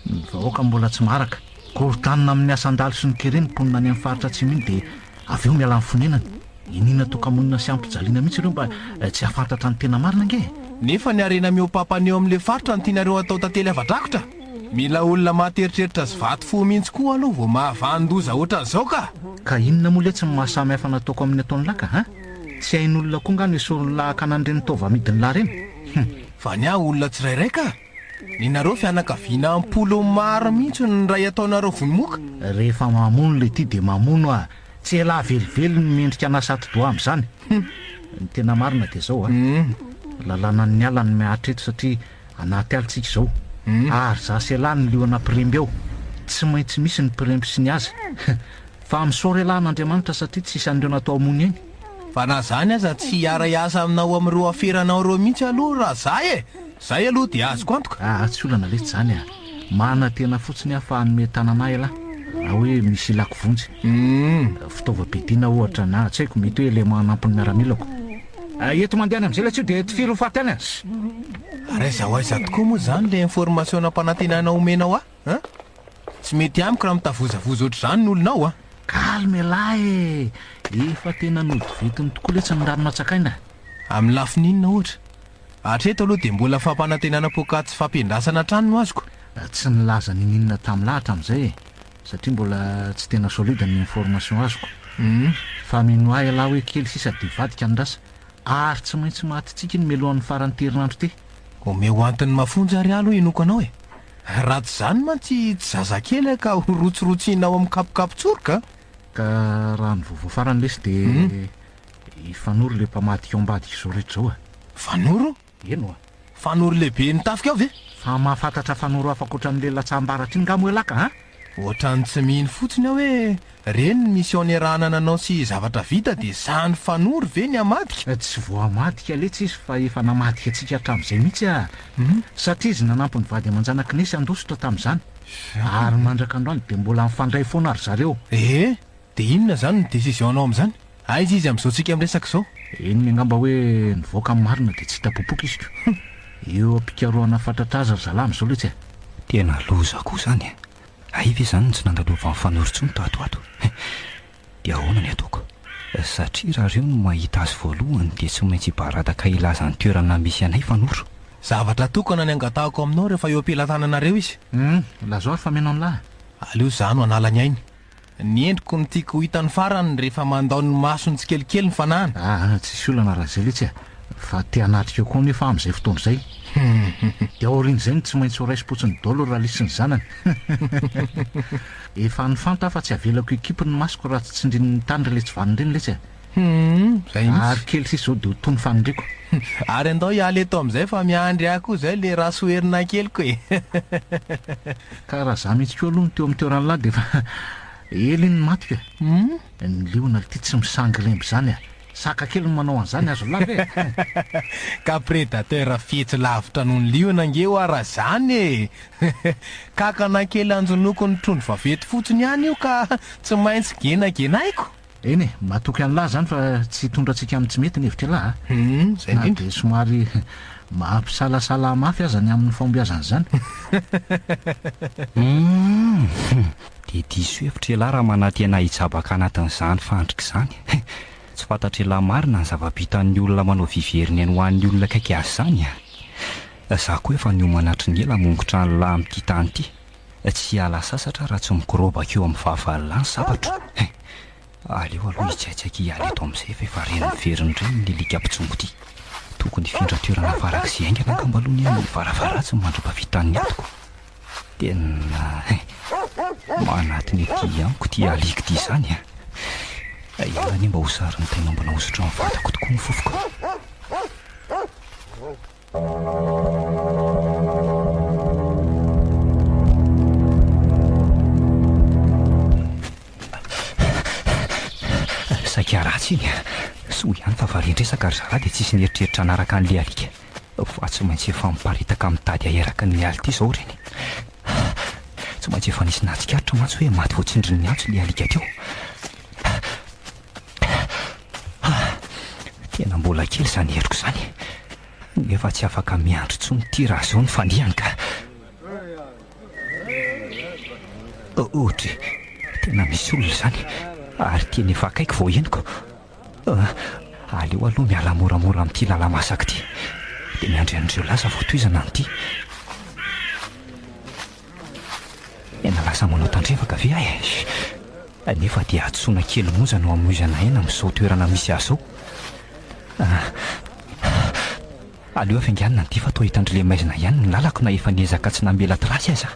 ny vahoaka mbola tsy maharaka. Korotanina amin'ny asan-dalo sy ny kere ny mponina any amin'ny faritra atsimo iny dia avy eo miala ny fonenany. Iniana toka-monina sy ampijaliana mihitsy ireo mba tsy hahafantatra ny tena marina ange e! Nefa ny harena mihoa-papana eo amin'ilay faritra no tianareo hatao tantely afa-drakotra? Mila olona maty eritreritra sy vato fo mihitsy koa aloha vao mahavanon-doza ohatran'izao ka! Ka inona moa letsy ny maha samy hafa nataoko amin'ny ataon'i Laka a? Tsy hain'olona koa nga ny esorin'lah hakana an'ireny taova amidin'lah ireny? Hum. Fa ny ahy olona tsirairay ka! Nenareo fianakaviana am-polony maro mihitsy no niray ataonareo vonomoka. Rehefa mamono le ty dia mamono ah! Tsy elah velively ny mendrika an'asa atidoha amin'izany. Hum. Ny tena marina dia izao ah! Lalànan'ny ala ny mihatra eto satria anaty ala tsika izao. Ary za sy elah ny liona mpiremby ao. Tsy maintsy misy ny mpiremby sy ny aza. Fa misaora elah an'Andriamanitra satria tsy isan'ireo natao hamono eny. Fa na zany aza tsy hiara hiasa aminao amin'ireo aferanao ireo mihitsy aloha raha za e! Zay aloha dia azoko antoka. Aa tsy olana letsy zany a! Manantena fotsiny aho fa hanome tanana ahy elah raha hoe misy ilako vonjy. Fitaovam-piadiana ohatra na tsy haiko mety hoe élément hanampy ny miaramilako. Eto mandeha any amin'izay letsy io dia tifiro ho faty any a! Ary aiza ho aiza tokoa moa izany ilay information nampanantenainao homenao ahy an? Tsy mety amiko raha mitavozavoza ohatr'izany ny olona ao a! Calme elah e! Efa tena nody-vetiny tokoa letsy ny rano natsakaina. Amin'ny lafiny inona ohatra? Hatreto aloha dia mbola fampanantenana poakaty sy fampiandrasana hatrany no azoko. Tsy nilaza niniana tamin'lah hatramin'izay e! Satria mbola tsy tena solide ny information azoko. Fa mino ahy elah hoe kely sisa dia hivadika ny rasa. Ary tsy maintsy maty tsiky ny mialohan'ny faran'ity herinandro ity. Omeo antony mafonja ary aloha hinoako anao e! Raha tsy izany mantsy tsy zazakely aho ka ho rotsirotsiana ao amin'ny kapokapo-tsoroka a! Ka raha ny vaovao farany lesy dia i Fanoro ilay mpamadika ao ambadika izao rehetra izao a! Fanoro? Eny oa! Fanoro lehibe ny tafika ao ve? Fa mahafantatra Fanoro hafa ankoatran'ilay latsaham-baratra iny nga moa ialahy ka a! Ohatran'ny tsy mino fotsiny aho hoe reny ny mission niarahana nanao sy zavatra vita dia sahy nifanoro ve ny hamadika? Tsy vao hamadika letsy izy fa efa namadika antsika hatramin'izay mihitsy ah! Satria izy nanampy ny vady aman-janak'i Nesy handositra tamin'izany. Ary mandrak'androany dia mbola mifandray foana ry zareo. Ee, dia inona izany ny décision-nao amin'izany? Aiza izy amin'izao tsika miresaka izao? Henony angamba hoe nivoaka ny marina dia tsy hita popoka izy ko. Eo am-pikarohana fatratra azy ry zalahy amin'izao letsy e! Tena loza koa izany e! Hay ve izany no tsy nandalovan'i Fanoro intsony tato ho ato? Dia ahoana ny ataoko? Satria raha reo no mahita azy voalohany dia tsy maintsy hibaradaka hilaza ny toerana misy anay Fanoro. Zavatra tokana ny angatahako aminao rehefa eo am-pelatananareo izy. Hum, lazao ary fa mino an'lah. Aleo za no hanala ny ainy. Ny endriko no tiako ho hitany farany rehefa mandao ny masony tsikelikely ny fanahiny. Aa, tsisy olana raha izay letsy a! Fa te hanatrika eo koa anefa aho amin'izay fotoana izay. Dia aorian'izay no tsy maintsy ho raisim-potsiny daholo ry Ralisy sy ny zanany. Efa nifanta aho fa tsy avelako hikipy ny masoko raha tsy tsindrin'ny tany ry letsy vanona ireny letsy a! Hum, zay mihitsy. Ary kely sisa izao dia ho tony faniriako. Ary andao hiala eto amin'izay fa miandry ahy koa izay le rasoherina keliko e! Ka raha za mihitsy koa aloha no teo amin'ny toeran'lah dia efa ela iny ny matiko e! Hum. Ny liona ity tsy misangy remby izany a! Saka kely no manao an'izany azo lahy ve? Ka prédateur fetsy lavitra noho ny liona ange hoa raha zany e! Kakana kely anjonoko ny trondro vaventy fotsiny ihany io ka tsy maintsy genagenaiko! Eny e, matoky an'lah zany fa tsy hitondra antsika amin'ny tsy mety ny hevitr'ialahy a! Hum, zay Na indrindra. dia somary mampisalasala mafy aza ny amin'ny fahombiazan'izany. Hum, dia diso hevitra ialahy raha manantena hijabaka anatin'izany fandrika izany. Tsy fantatr'ialahy marina ny zava-bitan'ny olona manao vy very ny ainy ho an'ny olona akaiky azy izany a! Za koa efa niomana hatry ny ela hamongotra an'lah amin'ity tany ity. Tsy hiala sasatra raha tsy mikorobaka eo amin'ny vahavalolahy ny sabatro. Hein! Aleo aloha hitsaitsaika hiala eto amin'izay fa efa reny miverina indray ny alika mpitsongo ity. Tokony hifindra toerana farak'izay haingana angamba aloha ny ahy varafaratsiny mandra-pahavitan'ny adiko. Tena hein! Manatona ety amiko ity alika ity izany a! Ela anie mba ho sarin'ny tain'omby nahosotra amin'ny vatako tokoa ny fofoko. Saika ratsy iny. Soa ihany fa varian-dresaka ry zalahy dia tsisy nieritreritra hanaraka an'ilay alika. Fa tsy maintsy efa miparitaka mitady ahy eraky ny ala ity izao ireny. Tsy maintsy efa nisy nahatsikaritra mantsy hoe maty voatsindrin'ny antso ilay alika teo. Tena mbola kely izany heriko izany. Nefa tsy afaka miandry intsony ity raha izao ny fandihany ka. Ohatry, tena misy olona izany ary tena efa akaiky vao henoko. Aleo aloha miala moramora amin'ity lala-masaka ity dia miandry an'ireo lasa vao tohizana an'ity. Tena lasa manao tandrevaka ve aho e? Nefa dia hadisoana kely monja no hamoizana aina amin'izao toerana misy ahy izao. Aleo hafainganina ny dia fa toa hitan-dry Lemaizina ihany ny lalako na efa niezaka tsy namela trasy aza.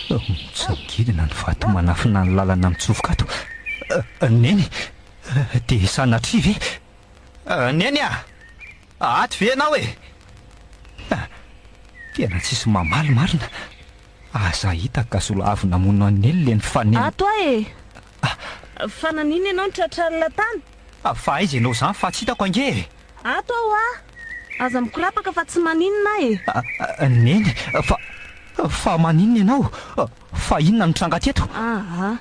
Mitsangidina ny vato manafina ny lalana mitsofoka ato. Neny, dia sanatria ve? Neny a! Ato ve ianao e? Tena tsisy mamaly marina. Aza hita ka zolo avy namono an'i Neny le nifanena. Ato aho e! Fa naninona ianao no tratra alina tany? Fa aiza ianao izany fa tsy hitako ange e! Ato aho a! Aza mikorapaka fa tsy maninona aho e! Neny, fa, fa maninona ianao? Fa inona no tranga teto? Aa,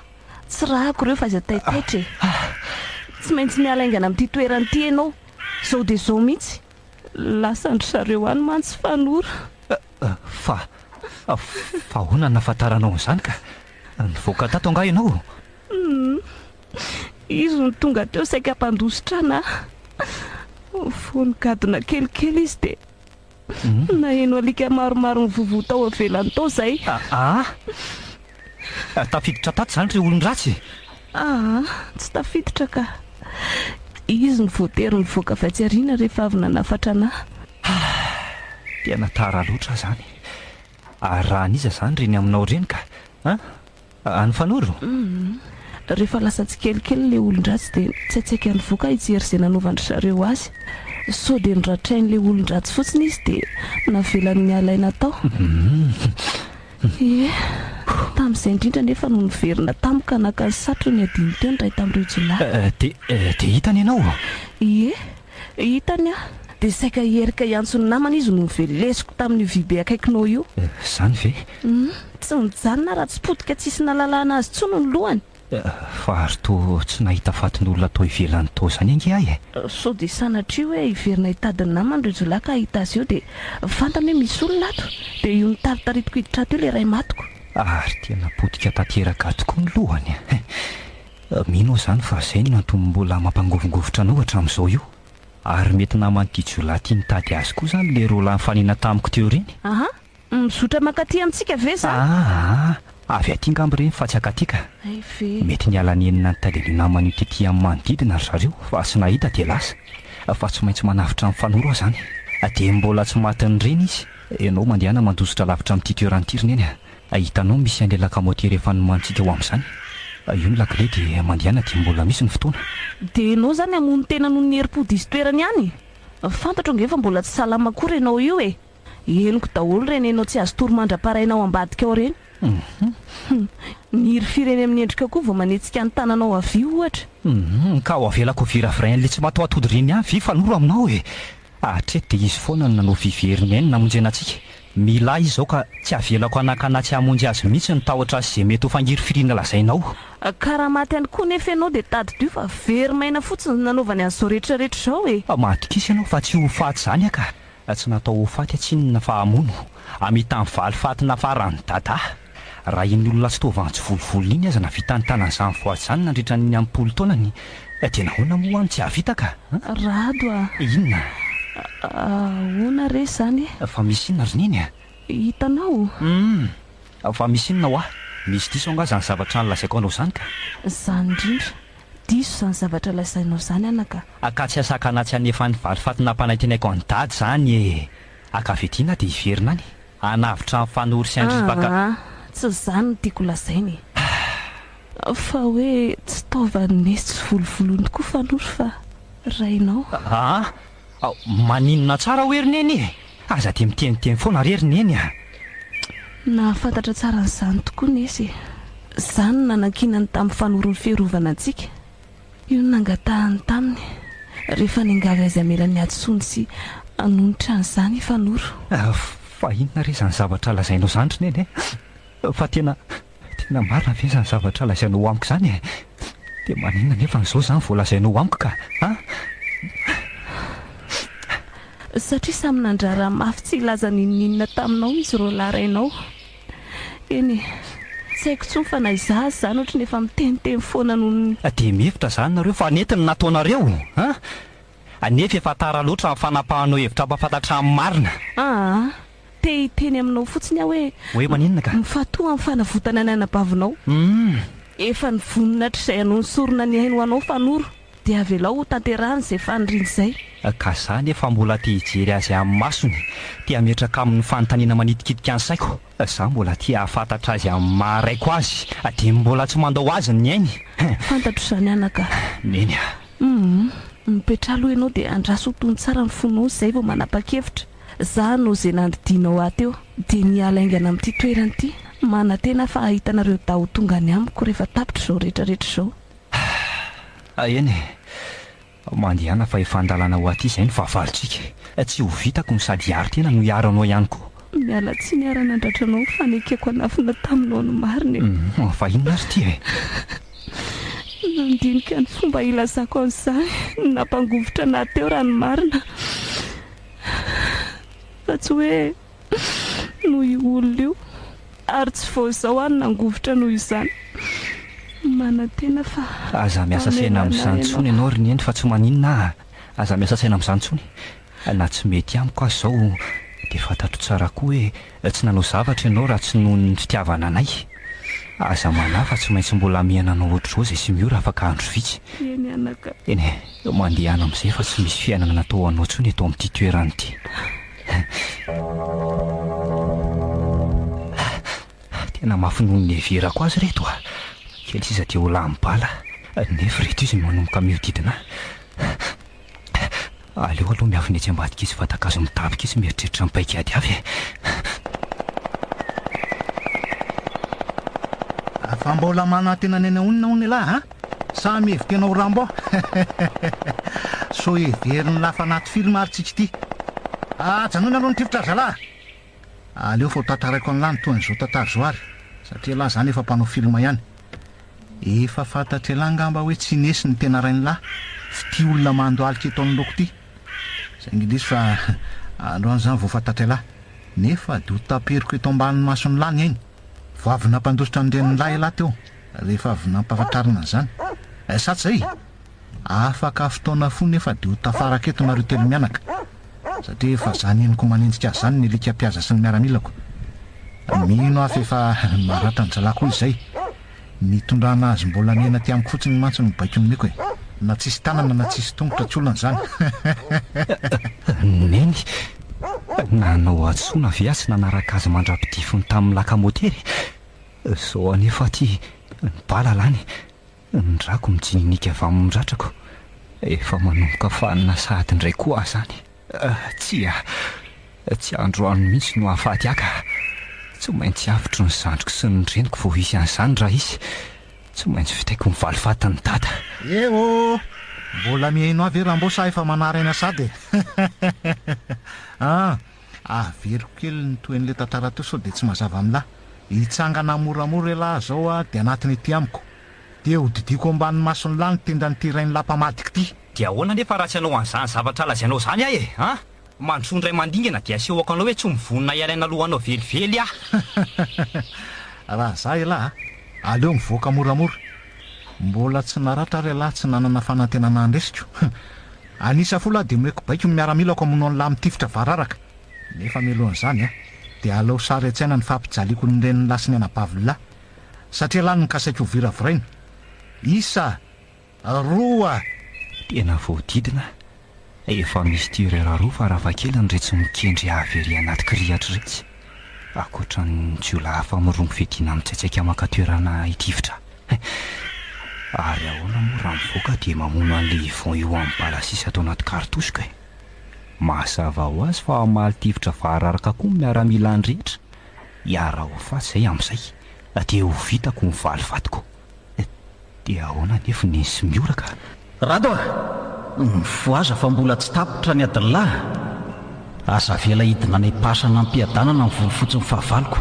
tsy rahako ireo fa aiza taitaitra e! Tsy maintsy miala haingana amin'ity toerana ity ianao, izao dia izao mihitsy. Lasan-dry zareo any mantsy Fanoro. Fa, fa ahoana no nahafantaranao an'izany ka? Nivoaka tato angaha ianao? Humm. Izy no tonga teo saika hampandositra anà. Vao nigadona kelikely izy dia naheno alika maromaro nivovoa tao ivelany tao izay. Aa! Tafiditra tato izany ry olon-dratsy? Aa! Tsy tafiditra ka. Izy no voatery nivoaka avy atsy aoriana rehefa avy nanafatra anà. Tena tara loatra aho izany. Ary raha an'iza izany ireny aminao ireny ka? An? An'i Fanoro? Humm. Rehefa lasa tsikelikely ilay olon-dratsy dia nitsaitsaika nivoaka hijery izay nanaovan-dry zareo azy. Sao dia noratrain'ilay olon-dratsy fotsiny izy dia navelany niala aina tao. Humm. Ie. Tamin'izay indrindra anefa no niverina tamiko ka naka ny satrony hadino teo ny iray tamin'ireo jiolahy. Dia, dia hitany ianao? Ie. Hitany aho. Dia saika hierika hiantso ny namany izy no novelesiko tamin'io vy be akaikinao io. Izany ve? Hum, tsy nijanona raha tsy potika tsisy nalalana azy intsony ny lohany. Fa ary toa tsy nahita fatin'olona tao ivelany tao izany ange aho e! Sao dia sanatria hoe hiverina hitady ny namany ireo jiolahy ka hahita azy eo dia fantany hoe misy olona ato dia io notaritaritiko hiditra ato io ilay iray matiko. Ary tena potika tanteraka tokoa ny lohany a! Mino aho izany fa izay no antony mbola mampangovingovitra anao hatramin'izao io. Ary mety naman'ity jiolahy ity nitady azy koa izany ilay roalahy nifanena tamiko teo ireny. Aha! Mizotra mankaty amintsika ve izany? Aa! Avy aty angamba ireny fa tsy ankaty ka. Hay ve! Mety niala nenina nitady an'io namany io tety amin'ny manodidina ry zareo fa tsy nahita dia lasa. Fa tsy maintsy manavotra an'i Fanoro aho izany. Dia mbola tsy matin'ireny izy. Ianao mandehana mandositra lavitra amin'ity toerana ity ry Neny a! Hitanao misy an'ilay lakamotery efa nomanintsika ho amin'izany. Io ny lakile dia mandehana dia mbola misy ny fotoana. Dia ianao izany hamono tena noho ny herim-po diso toerana ihany? Fantatro ange fa mbola tsy salama akory ianao io e! Henoko daholo ireny ianao tsy azo tory mandra-paraina ao ambadika ao ireny. Hum. Ny hirifiry eny amin'ny endrikao koa vao manetsika ny tananao havia ohatra. Hum. Ka ho avelako ho viravirain'ilay tsy matoatody ireny ihany ve Fanoro aminao e? Hatreto dia izy foana no nanao vy very ny ainy namonjena antsika. Mila ahy izy izao ka tsy avelako hanakana tsy hamonjy azy mihitsy ny tahotra sy izay mety ho fangirifiriana lazainao. Ka raha maty ihany koa nefa ianao dia tadidio fa very maina fotsiny ny nanaovany an'izao rehetra rehetra izao e! Matokisa ianao fa tsy ho faty izany aho ka. Tsy natao ho faty tsinona fa hamono. Hamita ny valifaty nafaran'i Dada. Raha iny olona tsy toa vantsy volovolony iny aza nahavita nitana an'izany voady izany nandritra ny am-polo taonany, dia nahoana moa aho no tsy hahavita ka? Rado a! Inona? Ahoana re izany e? Fa misy inona ry Neny a? Hitanao? Hum! Fa misy inona hoa? Misy diso angaha izany zavatra nolazaiko anao izany ka? Izany indrindra. Diso izany zavatra lazainao izany anaka. Ka tsy asakana tsy hanefa ny valifaty nampanantenaiko an'i Dada izany e! Ankavidiana dia hiverina any. Hanavotra an'i Fanoro sy an-dry Baka. Aa! Tsy izany no tiako lazaina e! Fa hoe tsy taovan'i Nesy tsy volovolony tokoa Fanoro fa rainao. Aa! Maninona tsara hoe ry Neny e! Aza dia miteniteny foana re ry Neny a! Nahafantatra tsara an'izany tokoa Nesy e! Izany no nanankinany tamin'i Fanoro ny fiarovana antsika. Io no nangatahany taminy rehefa niangavy azy hamela ny hadisoany sy hanonitra an'izany i Fanoro. Fa inona re izany zavatra lazainao izany ry Neny e? Fa tena, tena marina ve izany zavatra lazainao amiko izany e? Dia maninona anefa an'izao izany vao lazainao amiko ka? An? Satria samy nandrara mafy tsy hilaza n'inon'inona taminao izy roalahy rainao. Eny e, tsy haiko intsony fa na izaho aza izany ohatry ny efa miteniteny foana noho ny. Dia mihevitra izany nareo fa nety ny nataonareo? An? Nefa efa tara loatra ny fanapahanao hevitra hampahafantatra ny marina. Aa, te hiteny aminao fotsiny aho hoe. Hoe maninona ka? Mifantoha amin'ny fanavotana ny anabavinao. Humm. Efa nivonona hatrizay hanao ny sorona ny ainy ho anao Fanoro. Dia avelao ho tanterahiny izay faniriany izay. Ka za nefa mbola te hijery azy amin'ny masony, te hametraka aminy fanontaniana manitikitika ny saiko. Za mbola te hahafantatra azy amin'ny maha raiko azy, dia mbola tsy mandao azy ny ainy. Fantatro izany anaka. Neny a. Humm. Mipetraha aloha ianao dia andraso ho tony tsara ny fonao izay vao manapa-kevitra. Za no ze nandidianao ahy teo. Dia miala haingana amin'ity toerana ity. Manantena aho fa hahita anareo dahy ho tonga any amiko rehefa tapitra izao rehetra rehetra izao. Ah eny e! Mandehana fa efa an-dalana ho aty izay ny fahavalontsika. Tsy ho vitako ny sady hiaro tena no hiaro anao ihany koa. Miala tsiny ary nandratra anao ny fanekeko hanafina taminao ny marina e! Hum, fa inona ary ity e? Nandinika ny fomba hilazako an'izany no nampangovitra anà teo raha ny marina. Fa tsy hoe noho io olona io, ary tsy vao izao aho no nangovitra noho izany. Manantena fa Aza miasa saina hamela anà amin'izany intsony ianao. ianao ry Neny fa tsy maninona aho. Aza miasa saina amin'izany intsony. Na tsy mety amiko aza izao dia fantatro tsara koa hoe tsy nanao zavatra ianao raha tsy noho ny fitiavana anay. Aza manahy fa tsy maintsy mbola hamehana anao ohatr'izao izay sy Miora afaka andro vitsy. Eny anaka. Eny e, mandehana amin'izay fa tsy misy fiainana natao ho anao intsony eto amin'ity toerana ity. Tena mafy noho ny niheverako azy ireto a! Kely sisa dia ho lany bala, nefa ireto izy manomboka mihodidina ahy. Aleo aloha miafina etsy ambadika etsy vatan-kazo midaboka etsy mieritreritra ny paik'ady hafa e! Fa mbola manantena ny any hono ialahy a? Sa mihevi-tena ho Rambo? Sao heverin'lah fa anaty film ary tsika ity. Ajanony aloha ny tifitra ry zalahy a! Aleo fa ho tantaraiko an'lah ny tohin'izao tantara izao ary, satria elah zany efa mpanao film ihany. Efa fantatr'elah angamba hoe tsy Nesy no tena rain'lah, f'ity olona mandohalika eto anoloako ity. Saingy indrisy fa androany izany vao fantatr'elah. Nefa dia ho taperiko eto ambany mason'lah ny ainy. Vao avy nampandositra ny renin'lahy ialahy teo, rehefa avy nampahafantarina an'izany. Sa tsy izay? Afaka fotoana fohy nefa dia ho tafaraka eto nareo telo mianaka, satria efa zany henoko manenjika azy zany ny alika mpihaza sy ny miaramilako. Mino aho f'efa maratra ny zalahy koa izay. Nitondrana azy mbola miaina aty amiko fotsiny mantsy no baiko nomeko e. Na tsisy tanana na tsisy tongotra tsy olana izany. Neny, nanao hadisoana ve aho tsy nanaraka azy mandra-pidifiny tamin'ny laka-motery? Zao anefa aty ny bala lany. Ny rako mijininika avy amin'ny ratrako. Efa manomboka fanina sahady indray koa aho izany. Tsia, tsy androany mihitsy no hahafaty ahy ka. Tsy maintsy avotro ny zandriko sy ny reniko vao hisy an'izany raha hisy. Tsy maintsy vitaiko ny valifatin'i Dada. Eh oh! Mbola mihaino ahy ve Rambo sa efa manary aina sady e? Ah! Averiko kely ny tohin'ilay tantara teo sao dia tsy mazava amin'lah. Hitsangana moramora elah zao a, dia anatiny ety amiko. Dia ho didiako ambany mason'lah ny tendan'ity rain'lah mpamadika ity. Dia ahoana anefa raha tsy hanao an'izany zavatra lazainao izany aho e? An? Mandrosoa indray mandingana dia asehoko anao hoe tsy mivonona hiala aina alohanao velively aho. Raha za elah a, aleo mivoaka moramora. Mbola tsy naratra ary elah tsy nanana fanantenana handresiko. An'isa folo aho dia omeko baiko ny miaramilako hamono an'lah mitifitra vararaka. Nefa mialohan'izany a, dia alao sary an-tsaina ny fampijaliako ny renin'lah sy ny anabavin'lah. Satria lah no kasaiko ho viraviraina. Isa! Roa! Tena voahodidina Efa misy tireur roa farafahakeliny iretsy mikendry hahavery anaty kirihatra iretsy. Ankoatra ny jiolahy hafa mirongo fiadiana mitsaitsaika maka toerana hitifitra. Ary ahoana moa raha mivoaka dia mamono an'ilay Yvon io amin'ny bala sisa ato anaty cartouche-ko e? Mazava ho azy fa hamaly tifitra vahararaka koa ny miaramilany rehetra. Hiara-ho faty izay amin'izay dia ho vitako ny valifatiko. Dia ahoana anefa ny sy mioraka? Rado a! Mifohaza fa mbola tsy tapitra ny adin'lah! Aza avela hidina any am-pasana am-piadanana ny volo fotsin'ny fahavaloko.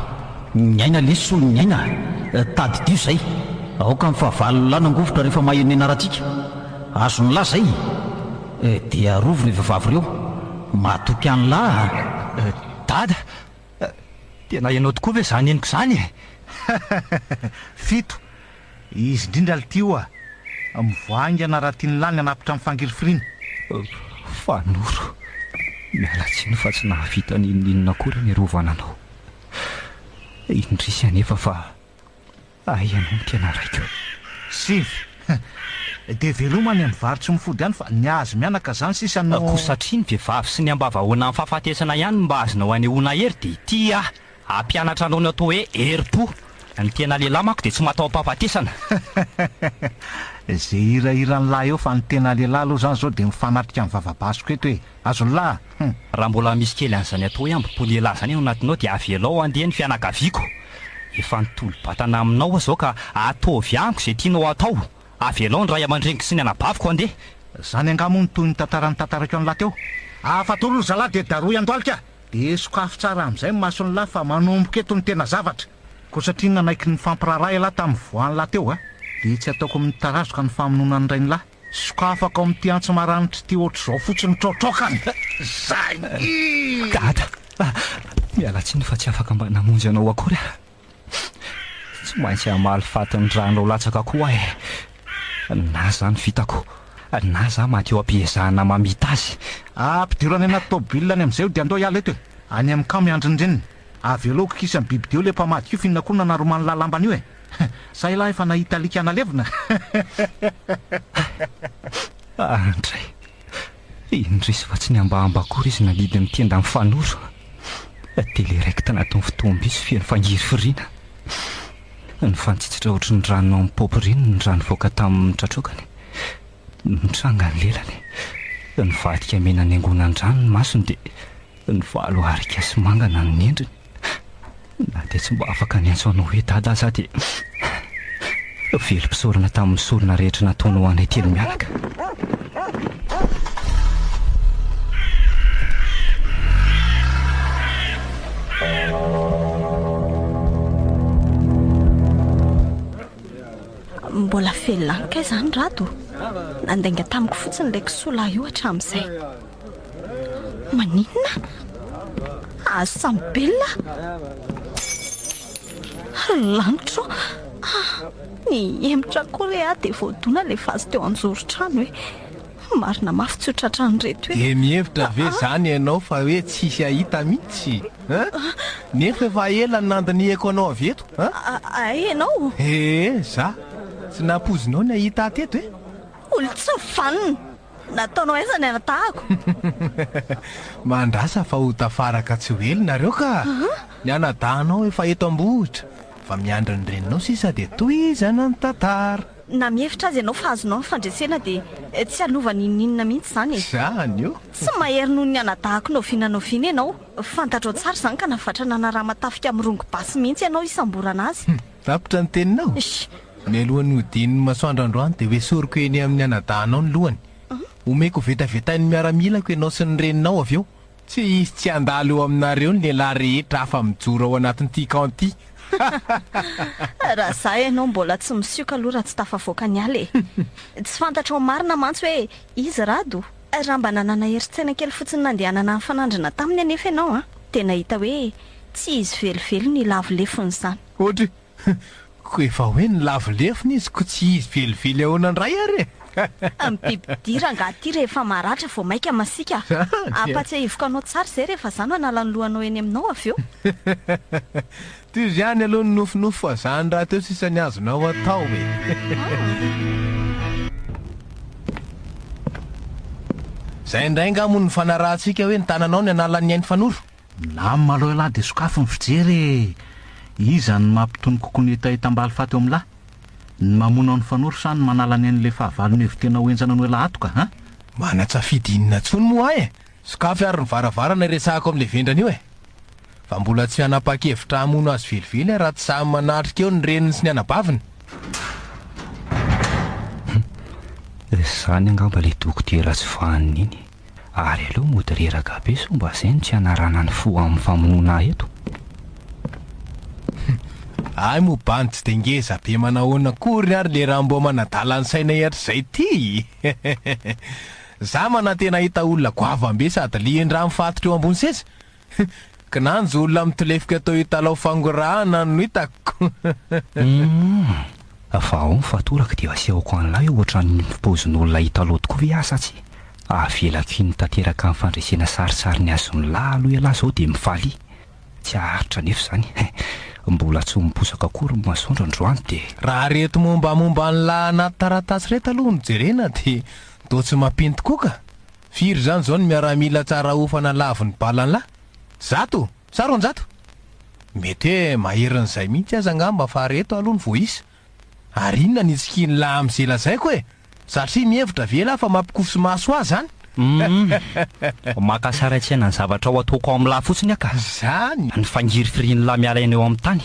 Ny aina lesy solon'ny aina a! Tadidio izay! Aoka ny fahavalon'lah nangovitra rehefa maheno ny anarantsika. Azon'lah izay! Dia arovy ireo vehivavy ireo. Matoky an'lah a! Dada! Tena ianao tokoa ve izany henoko izany e? Fito. Izy indrindra lty oa. Mivoaha haingana raha tian'lah ny hanapitra ny fangirifiriana. Fanoro. Miala tsiny fa tsy nahavita n'inon'inona akory niarovana anao. Indrisy anefa fa hay ianao no tena raiko. Sivy. Dia veloma any amin'ny vary tsy mifody any fa ny azy mianaka zany sisa no. Koa satria ny vehivavy sy ny ambavahoana amin'ny fahafatesana ihany no mba azonao anehoana hery dia ity aho hampianatra anao ny atao hoe herim-po. Ny tena lehilahy manko dia tsy mataho-pahafatesana. Ze hirahiran'lah eo fa ny tena lehilahy aloha zany zao dia mifanatrika amin'ny vavabasiko eto e! Azon'lah! Hum. Raha mbola misy kely an'izany atao hoe ambo-po lehilahy izany ao anatinao dia avelao handeha ny fianakaviako. Efa nitolo-batana aminao aho izao ka ataovy amiko izay tianao hatao. Avelao ny ray aman-dreniko sy ny anabaviko handeha. Zany angaha moa no toy ny tantara notantaraiko an'lah teo? Afa-toro ry zalahy dia darohy andohalika! Dia sokafy tsara amin'izay ny mason'lah fa manomboka eto ny tena zavatra. Koa satria nanaiky nifampiraharaha ialahy tamin'ny voan'lah teo a, dia tsy ataoko mitarazoka ny famonoana ny rain'lah. Sokafako amin'ity antsy maranitra ity ohatr'izao fotsiny trotraokany. Zay! Dada, miala tsiny fa tsy afaka mba namonjy anao akory aho. Tsy maintsy hamaly faty ny ranao latsaka koa aho e. Na izany vitako, na za maty eo am-piezahana mamita azy. Ampidiro any anaty tôbila any amin'izay io dia andao hiala eto e. Any amin'ny camp miandry ny reniny. Avelao kikisan'ny bibidia eo ilay mpamadika io f'inona koa no nanaroman'lah lambany io e. Sa elah efa nahita alika nalevina? Andray! Indrisy fa tsy nihambahamba akory izy nanidy ny tenda mifanoro. Tele-raikitra tanatin'ny fotoam-bitsy feno fangirifiriana. Nifantsitsitra ohatry ny rano amin'ny paompy ireny ny rano nivoaka tamin'ny tratraokany. Nitranga ny lelany. Nivadika mena niangonan-drano ny masony dia nivalo arika sy mangana ny endriny. Na dia tsy mba afaka niantso anao hoe dada aza aho dia velom-pisaorana tamin'ny sorona rehetra nataonao anay telo mianaka. Mbola velona any kay izany Rado? Nandainga tamiko fotsiny ilay kisoa lahy io hatramin'izay. Maninona? Azo samy belona? Ry lanitra ô! Nihemotra koa re aho dia voadona ilay vazy teo anjoron-trano e! Marina mafy tsy ho tratran'ireto e! Dia mihevitra ve izany ianao fa hoe tsisy hahita mihitsy an? Nefa efa ela no nandinihako anao avy eto an? Hay ianao? Ee, za. Tsy nampoizinao ny hahita ahy teto e? Olon-tsy vanona! Nataonao aiza ny anadahako? Mandrasa fa ho tafaraka tsy ho ela nareo ka! Ny anadahinao efa eto am-bohitra fa miandry ny reninao sisa dia tohizana ny tantara. Na mihevitra aza ianao fa azonao ny fandresena dia tsy hanova n'inon'inona mihitsy izany e! Izany io! Tsy mahery noho ny anadahako n'oviana n'oviana ianao. Fantatrao tsara izany ka navatra nanarama tafika mirongo basy mihitsy ianao hisamborana azy. Tapitra ny teninao? Mialohan'ny hodian'ny masoandro androany dia hoesoriko eny amin'ny anadahinao ny lohany. Homeko vetavetain'ny miaramilako ianao sy ny reninao avy eo. Tsy hisy tsy handalo eo aminareo ny lehilahy rehetra afa-mijoro ao anatin'ity camp ity. Raha za ianao mbola tsy misioka aloha raha tsy tafavoaka ny ala e! Tsy fantatrao marina mantsy hoe iza Rado? Raha mba nanana herin-tsaina kely fotsiny nandehanana nifanandrina taminy anefa ianao an, dia nahita hoe tsy izy velively no hilavo lefona izany. Ohatry Ko efa hoe nilavo lefona izy ko tsy izy velively ahoana ndray ary e! Ny bibidia rangahy ty rehefa maratra vao maika masiaka. Ampatsiahiviko anao tsara izay rehefa za no hanala ny lohanao eny aminao avy eo. Tohizo ihany aloha ny nofinofy fa zany rahateo sisa ny azonao atao e! Zay indray nga moa no nifanarahantsika hoe ny tananao ny hanala ny ain'i Fanoro? Milamina aloha ialahy dia sokafy ny fijery e! Iza no mampitony kokoa ny hetaheta ambalifaty eo amin'lah? Ny mamono an'i Fanoro sa ny manala ny ain'ilay fahavalo nihevi-tena ho henjana noho ialahy ato ka an? Manan-tsafidy inona intsony moa ahy e! Sokafy ary ny varavarana hiresahako amin'ilay vendrana io e! Fa mbola tsy hanapa-kevitra hamono azy velively aho raha tsy samy manatrika eo ny reniny sy ny anabaviny. Izany angamba ilay dokotera tsy vanona iny. Ary aleo mody reraka be sao mba zay no tsy hanarana ny fo amin'ny famonoana ahy eto. Hum, ahy moa bandy tsy de ngeza be manahoana akory ary le rambo manadala ny sainay hatrizay ty! Za manantena hahita olona goavam-be sady lian-drà mifatotra eo ambony seza! Kinanjo olona mitolefika toa hitalaho fangorahana no hitako. Humm, fa ao ny fatorako dia asehoko an'lah eo ohatran'ny paozin'olona hitalaho tokoa ve aho sa tsia? Avelako hino tanteraka ny fandresena sarisariny azon'lah aloha ialahy izao dia mifalia. Tsy haharitra anefa izany. Mbola tsy ho miposaka akory ny masoandro androany dia. Raha reto mombamomba an'lah anaty taratasy reto aloha no jerena dia toa tsy mampino tokoa ka! Firy izany izao ny miaramila tsara hofana lavin'ny balan'lah? Zato? Sa 200? Mety hoe maherin'izay mihitsy aza angamba fa reto aloha no voaisa. Ary inona ny hitsikian'lah amin'izay lazaiko e? Satria mihevitra ve lah fa mampikoso-maso ahy izany? Humm. Maka sary an-tsaina ny zavatra ho ataoko ao amin'lah fotsiny aho ka. Izany? Ny fangirifirian'lah miala aina eo amin'ny tany.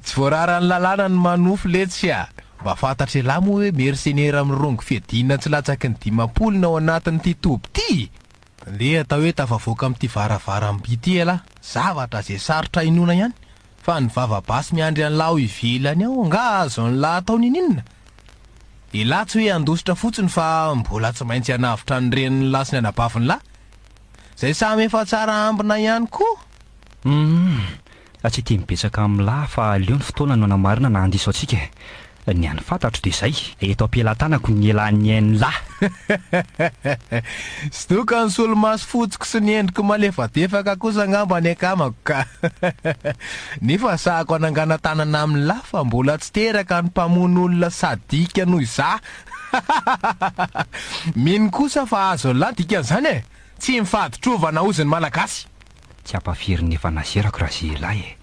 Tsy voararan'ny lalàna ny manofy letsy a! Mba fantatr'elah moa hoe mersenera mirongo fiadiana tsy latsaky ny 50 no ao anatin'ity toby ity? Ndeha atao hoe tafavoaka amin'ity varavaram-by ity elah, zavatra izay sarotra inoana ihany, fa ny vava-basy miandry an'lah ao ivelany ao angaha azon'lah atao ninininona? Elah tsy hoe handositra fotsiny fa mbola tsy maintsy hanavotra ny renin'lah sy ny anabavin'lah, izay samy efa tsara ambina ihany koa! Humm, Tsy tia mibetsaka amin'lah fa aleo ny fotoana no hanamarina na handiso antsika e. Ny hany fantatro dia izay, eto am-pelatanako ny elan'ny ain'lah. Zdoka ny solomaso fotsiko sy ny endriko malefadefaka kosa angamba ny akamako ka. Nefa sahako hanangana-tanana amin'lah fa mbola tsy teraka ny mpamono olona sadika noho izaho. Mino kosa fa azon'lah ny dikan'izany e! Tsy mifaditrovana hozy ny Malagasy. Tsy ampafirin'ny efa nazerako raha zelahy e!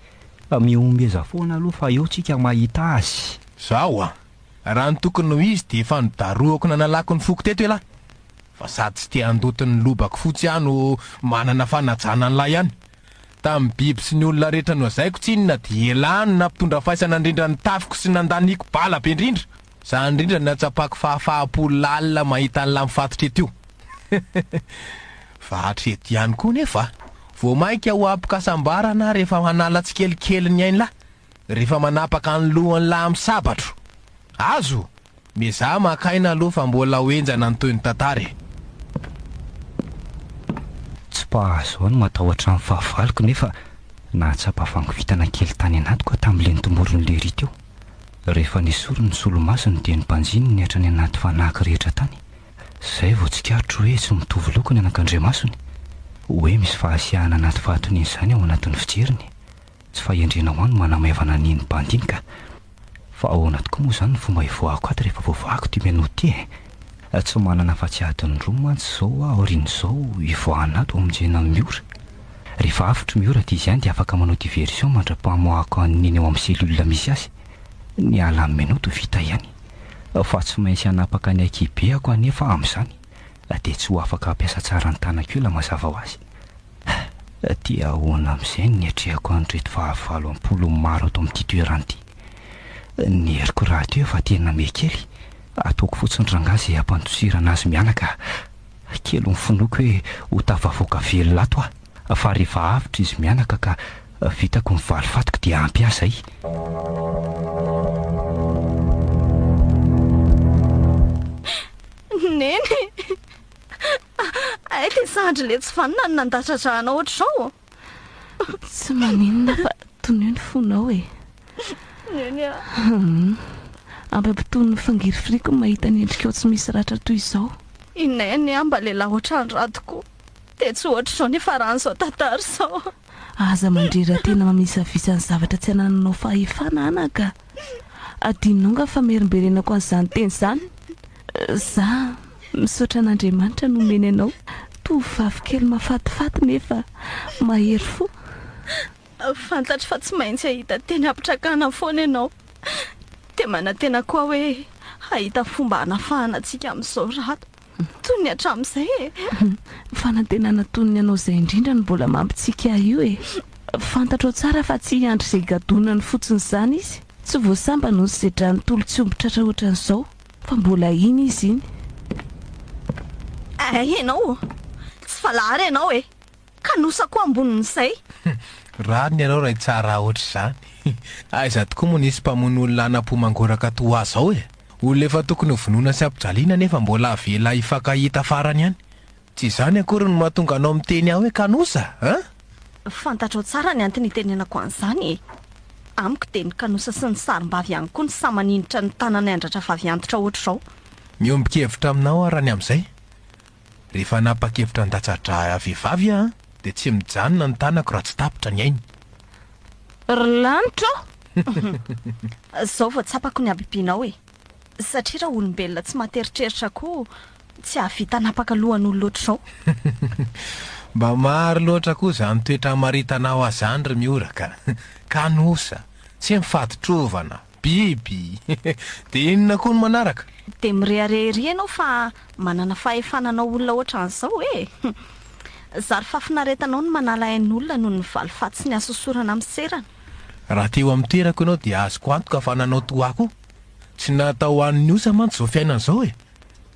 Mihomeheza foana aloha fa eo tsika mahita azy. Zaho an! Raha ny tokony ho izy dia efa nodarohako nanalako ny foko teto elah! Fa sady tsy te handoto ny lobako fotsy aho no manana fanajana an'lah ihany. Tamin'ny biby sy ny olona rehetra nohazaiko tsinona dia elah no nampitondra faisana indrindra ny tafiko sy nandaniako bala be indrindra. Zany indrindra no nahatsapako fahafaham-po lalina mahita an'lah mifatotra eto io. Fa hatreto ihany koa nefa, vao mainka ho ampikasambarana aho rehefa hanala tsikelikely ny ain'lah, rehefa manapaka ny lohan'lah amin'ny sabatro. Azo! Miezaha maka aina aloha fa mbola ho henjana ny tohin'ny tantara e! Tsy mpahazo aho ny matahotra ny fahavaloko nefa. Nahatsapa fangovitana kely tany anatiko aho tamin'ilay nitomboron'i Lery teo. Rehefa nesoriny ny solomasony dia nibanjininy hatrany anaty fanahiko rehetra tany. Izay vao tsikaritro hoe tsy mitovy loko ny anakandriamasony. Hoe misy fahasiahana anaty fahatoniana izany ao anatin'ny fijeriny. Tsy fahendrena ho ahy ny manamaivana an'iny bandy iny ka. Fa ahoana tokoa moa izany ny fomba hivoahako ato rehefa voavahako ity menottes ity e? Tsy manana afa-tsy adiny roa mantsy izao aho aorian'izao hivoahana ato hamonjena an'i Miora. Rehefa avotro Miora dia izy ihany dia afaka manao diversion mandra-pamoahako an'i Neny ao amin'ny cellule misy azy. Ny ala amin'ny menottes vita ihany. Fa tsy maintsy hanapaka ny ankihibeako anefa aho amin'izany dia tsy ho afaka hampiasa tsara ny tanako io la mazava ho azy. Dia ahoana amin'izay no niatrehako an'ireto fahavalo am-polony maro ato amin'ity toerana ity? Ny heriko rahateo efa tena miha kely, ataoko fotsiny rangahy izay hampandosirana azy mianaka. Kely ny finoako hoe ho tafavoaka velona ato aho, fa rehefa avotra izy mianaka ka vitako ny valifatiko dia ampy ahy izay. Neny! Hay dia sandry le tsy vanona no nandatsa-drà anao ohatr'izao? Tsy maninona fa tonio ny fonao e. Neny a. Hum. Ampampitony ny fangirifiriako ny mahita ny endrikao tsy misy ratra toy izao. I Neny a mba lehilahy ohatran'i Rado koa dia tsy ohatr'izao ny hifaran'izao tantara izao. Aza mandrera-tena mamisavisa ny zavatra tsy anananao fahefana anaka. Adinonao nga famerimberenako an'izany teny izany? Za misaotra an'Andriamanitra nomeny anao tovovavy kely mahafatifaty nefa mahery fo. Fantatro fa tsy maintsy hahita teny hampitrakana foana ianao. Dia manantena koa aho hoe hahita fomba hanafahana antsika amin'izao Rado. Toy ny hatramin'izay e! Fanantenana toy ny anao izay indrindra no mbola mampitsiky ahy io e! Fantatrao tsara fa tsy hiandry izay higadonany fotsiny izany izy. Tsy vao sambany no nisedrany tolo-tsy omby tratra ohatran'izao, fa mbola iny izy iny. Hay ianao! Tsy valahara ianao e! Kanosa koa ambonin'izay. Rariny ianao ray tsara ohatr'izany. Aiza tokoa moa nisy mpamono olona hanam-po mangoraka toa azy zao e! Olona efa tokony ho vonoina sy ampijaliana nefa mbola avela hifankahita farany ihany. Tsy izany akory no mahatonga anao miteny ahy hoe kanosa an! Fantatrao tsara ny antony itenenako an'izany e! Amiko dia ny kanosa sy ny sarim-bavy ihany koa no sahy maninitra ny tananay handratra vavy antitra ohatr'izao. Miombon-kevitra aminao aho raha ny amin'izay. Rehefa hanapa-kevitra handatsa-drà vehivavy aho dia tsy mijanona ny tanako raha tsy tapitra ny ainy. Ry lanitra ô! Zao vao tsapako ny habibianao e! Satria raha olombelona tsy maty eritreritra koa tsy hahavita hanapaka lohan'olona ohatr'izao. Mba maro loatra koa izany toetra hamaritanao azy izany ry Miora ka! Kanosa, tsy mifaditrovana, Biby! Dia inona koa no manaraka? Dia mirehareha ery ianao fa manana fahefana hanao olona ohatran'izao e! Zary fahafinaretanao ny manala ain'olona noho ny valifaty sy ny hasosorana amin'ny serana. Raha teo amin'ny toerako ianao dia azoko antoka fa nanao toa ahy koa. Tsy natao ho an'ny osa mantsy izao fiainana izao e!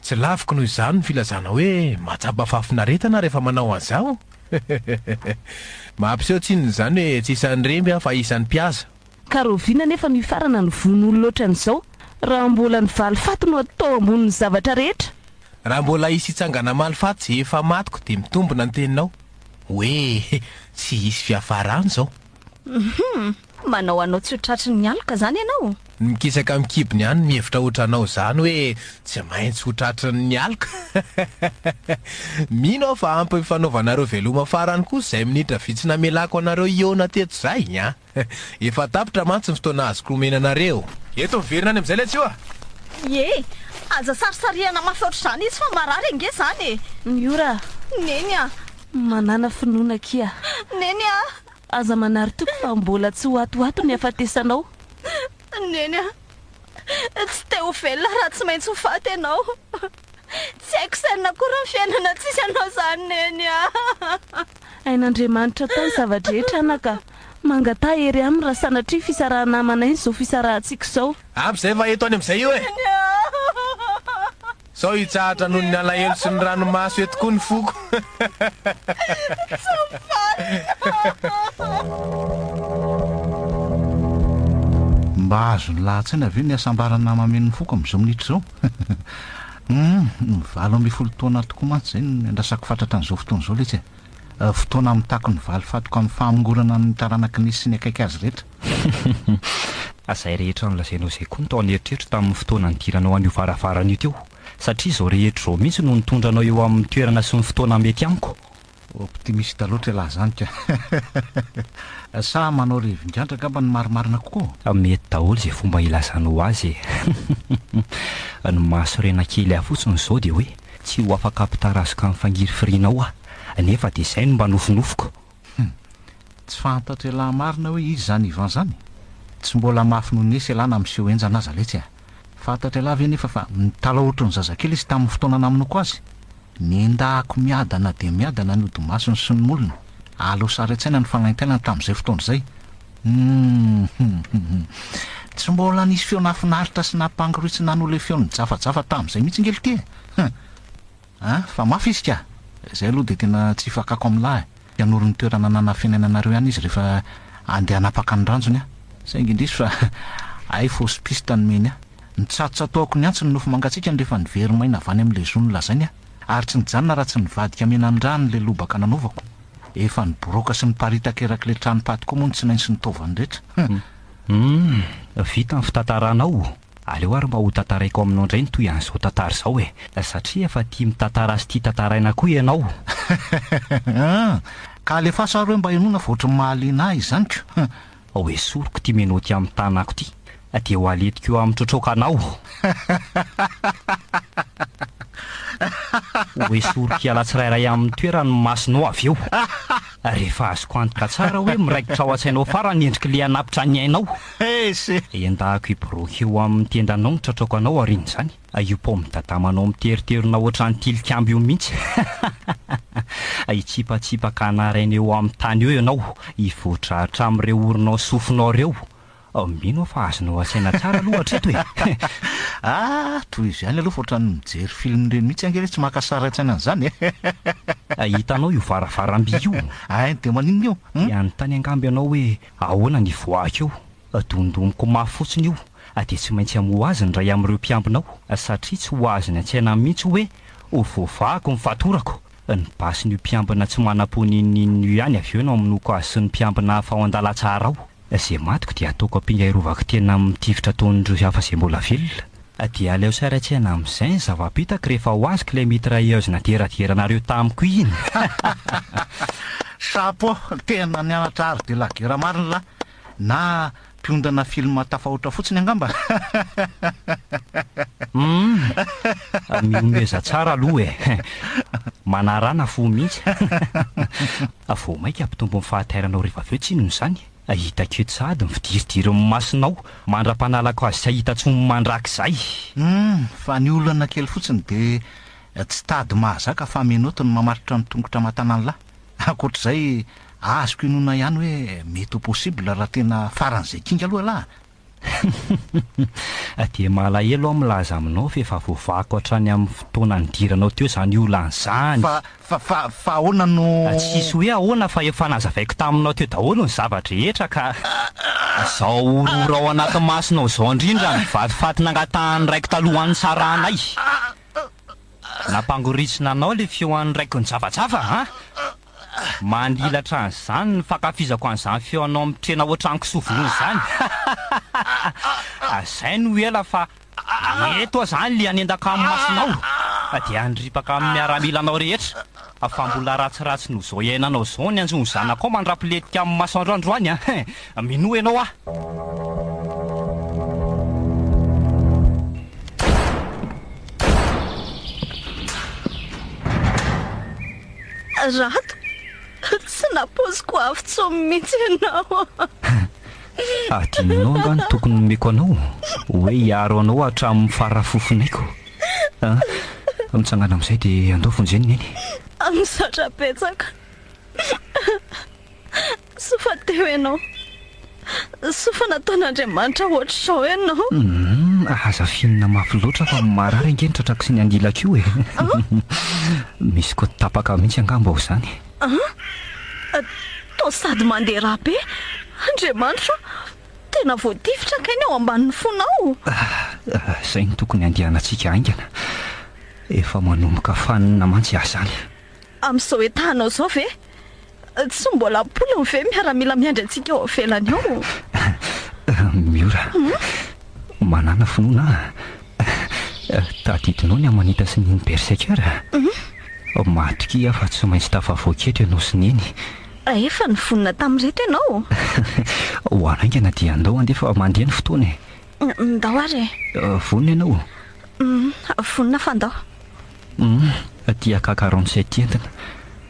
Tsy laviko noho izany ny filazana hoe mahatsapa fahafinaretana rehefa manao an'izao. Mampiseho tsinona izany hoe tsy isan'ny remby aho fa isan'ny mpihaza. Ka rahoviana anefa no hifarana ny vono olona ohatran'izao raha mbola ny valifaty no atao ambonin'ny zavatra rehetra? Raha mbola hisy hitsangana hamaly faty izay efa matiko dia mitombina ny teninao hoe tsy hisy fiafarany izao. Hum, manao anao tsy ho tratry ny aloka izany ianao? Ny mikisaka amin'ny kibony ihany no mihevitra ohatranao izany hoe tsy maintsy ho tratrin'ny aloka. Mino aho fa ampy ny fanaovanareo veloma farany kosa izay minitra vitsy namelako anareo hihaona teto izay an! Efa tapitra mantsy ny fotoana azoko omena anareo. Eto miverina any amin'izay letsy io a! Ie! Aza sarisarihana mafy ohatr'izany izy fa marary ange izany e! Miora a! Neny a! Manàna finoana akia. Neny a! Aza manary toky fa mbola tsy ho ato ho ato ny hafatesanao. Neny a! Tsy te ho velona raha tsy maintsy ho faty ianao. Tsy haiko sainina akory ny fiainana tsisy anao izany Neny a! Hain'Andriamanitra atao ny zava-drehetra anaka. Mangataha hery aminy raha sanatria fisaraha-namana iny izao fisarahantsika izao. Ampy izay fa eto any amin'izay io e! Sao hitsahatra noho ny alahelo sy ny ranomaso eto koa ny foko. Mba azon'ny lahatsaina ve ny hasambarana mameno ny foko amin'izao minitra izao? Humm, 18 taona tokoa mantsy izay no niandrasako fatratra an'izao fotoana izao letsy e! Fotoana hamitako ny valifatiko amin'ny famongorana ny taranak'i Nisy sy ny akaiky azy rehetra. Izay rehetra nolazainao izay koa no tao an'eritreritro tamin'ny fotoana nidiranao an'io varavarana io teo, satria izao rehetra izao mihitsy no nitondra anao eo amin'ny toerana sy ny fotoana mety amiko. Optimiste loatra ialahy izany ka. Sa manao revin-gandra angamba no marimarina kokoa? Mety daholo izay fomba ilazanao azy e. Ny mahasorena kely ahy fotsiny izao dia hoe tsy ho afaka hampitarazoka ny fangirifirianao aho, nefa dia izay no mba nofinofiko. Hum. Tsy fantatr'ialahy marina hoe iza izany Yvan izany? Tsy mbola mafy noho ny esy ialahy na miseho henjana aza letsy a! Fantatr'ialahy ve anefa fa nitalaho ohatry ny zazakely izy tamin'ny fotoana namonoako azy? Nendahako miadana dia miadana ny hodi-masony sy ny molony. Aleo sary an-tsaina ny fanaintainany tamin'izay fotoana izay. Hum. Tsy mbola nisy feo nahafinaritra sy nampangoritsina noho ilay feo nijafajafa tamin'izay mihitsy ange lty e! Hum. An! Fa mafy izy ka! Izay aloha dia tena tsy hifakako amin'lah e! Hanoro ny toerana nanafenana anareo ihany izy rehefa handeha hanapaka ny ranjony aho. Saingy indrisy fa hay fausse piste nomeny ahy. Nitsatotsatohako niantso ny nofo mangatsiakany rehefa niveri-maina avy any amin'ilay zo nolazainy aho. Ary tsy nijanona raha tsy nivadika menan-drano ilay lobaka nanaovako. Efa niboroaka sy niparitaka erak'ilay tranom-paty koa moa ny tsinainy sy ny taovany rehetra. Hum! Vita ny fitantaranao. Aleo ary mba ho tantaraiko aminao indray ny toy an'izao tantara izao e! Satria efa tia mitantara sy tia tantaraina koa ianao. An! Ka alefaso ary hoe mba henoina fa ohatry ny mahaliana ahy izany ko! Ho esoriko ity menoty amin'ny tanako ity, dia ho aletiko eo amin'ny trotrokanao. Ho esoriko hiala tsirairay amin'ny toerany ny masonao avy eo. Rehefa azoko antoka tsara hoe miraikitra ao an-tsainao farany ny endrik'ilay hanapitra ny ainao. Hese! Endahako hiboroaka eo amin'ny tendanao ny tratrako anao aorian'izany. Io paomy dadamanao miteriterona ohatran'ny tilikambo io mihitsy. Hitsipatsipaka anaraina eo amin'ny tany eo ianao, hivoatra hatramin'ireo oronao sy sofinao ireo. Mino aho fa azonao an-tsaina tsara aloha hatreto e! Ah! Tohizo ihany aloha fa ohatran'ny mijery film ireny mihitsy ange re tsy maka sary an-tsaina an'izany e! Hitanao io varavaram-by io? Hay, dia maninona io? Dia hanontany angamba ianao hoe Ahoana ny hivoahako eo? Dondomiko mafy fotsiny io, dia tsy maintsy hamoha azy ny iray amin'ireo mpiambina ao, satria tsy ho azony an-tsaina mihitsy hoe ho voavahako ny fatorako. Ny basin'io mpiambina tsy manam-po n'inon'inona io ihany avy eo no hamonoako azy sy ny mpiambina hafa ao an-dalantsara ao. Izay matiko dia ataoko ampinga hiarovako tena amin'ny tifitra ataon'ireo hafa izay mbola velona. Dia aleo sary an-tsaina amin'izay ny zava-bitako rehefa ho azoko ilay mitrailleuse naderaderanareo tamiko iny. Chapeau! Tena nianatra art de la guerre marina lah! Na mpiondana film tafahoatra fotsiny angamba? Humm! Mihomeheza tsara aloha e! Manarana fo mihitsy! Vao mainka hampitombo ny fahatairanao rehefa avy eo tsinona izany. Hitako eto sahady ny fidiridirin'ny masonao mandra-panalako azy tsy hahita intsony mandrakizay. Humm, fa ny olana kely fotsiny dia tsy tady mahazaka fa menottes no mamaritra ny tongotra aman-tanan'lah. Ankoatr'izay, azoko inoana ihany hoe mety ho possible raha tena faran'izay kinga aloha elah. Dia malahelo aho milaza aminao fa efa voavahako hatrany amin'ny fotoana nidiranao teo izany olana izany. Fa, fa, fa, fa ahoana no. Tsisy hoe ahoana fa efa nazavaiko taminao teo daholo ny zava-drehetra ka. Izao horohoro ao anaty masonao izao indrindra ny valifaty nangatahan'ny raiko talohan'ny nisarahanay. Nampangoritsina anao ilay feo an'ny raiko nijavajava an! Mandilatra an'izany ny fankafizako an'izany feo anao mitrena ohatran'ny kisoa vonoina izany. Izay no ela fa eto aho izany le hanendaka amin'ny masonao dia handripaka amin'ny miaramilanao rehetra fa mbola ratsiratsy noho izao iainanao izao ny hanjo ny zanakao mandra-pilentika amin'ny masoandro androany an! Minoa ianao aho. Rato, tsy nampoiziko avy tsony mihitsy ianao. Adinonao angaha ny tokony nomeko anao hoe hiaro anao hatramin'ny fara-fofonaiko? An? Mitsangana amin'izay dia andao vonjeno Neny. Misaotra betsaka. Soa fa teo ianao. Soa fa nataon'Andriamanitra hoatr'izao ianao. Humm, aza fihinina mafy loatra fa marary ange ny tratrako sy ny andilako io e. Misy côte tapaka mihitsy angamba ao izany. An? Toa sady mandeha rà be. Andriamanitra o! Tena voatifitra kay ny ao ambanin'ny fonao. Izay no tokony handehanantsika haingana. Efa manomboka fanina mantsy aho izany. Amin'izao etahanao izao ve? Tsy mbola am-polony ve miaramila miandry antsika ao ivelany ao? Miora, manàna finoana a! Tadidinao ny Amanita sy ny Berserker? Matokia aho fa tsy maintsy tafavoaka eto ianao sy Neny. Efa nivonona tamin'ireto ianao? Ho haingana dia andao handeha fa mandeha ny fotoana e! Ndao ary e! Vonona ianao? Vonona fa ndao. Humm, aty AK 47 entina.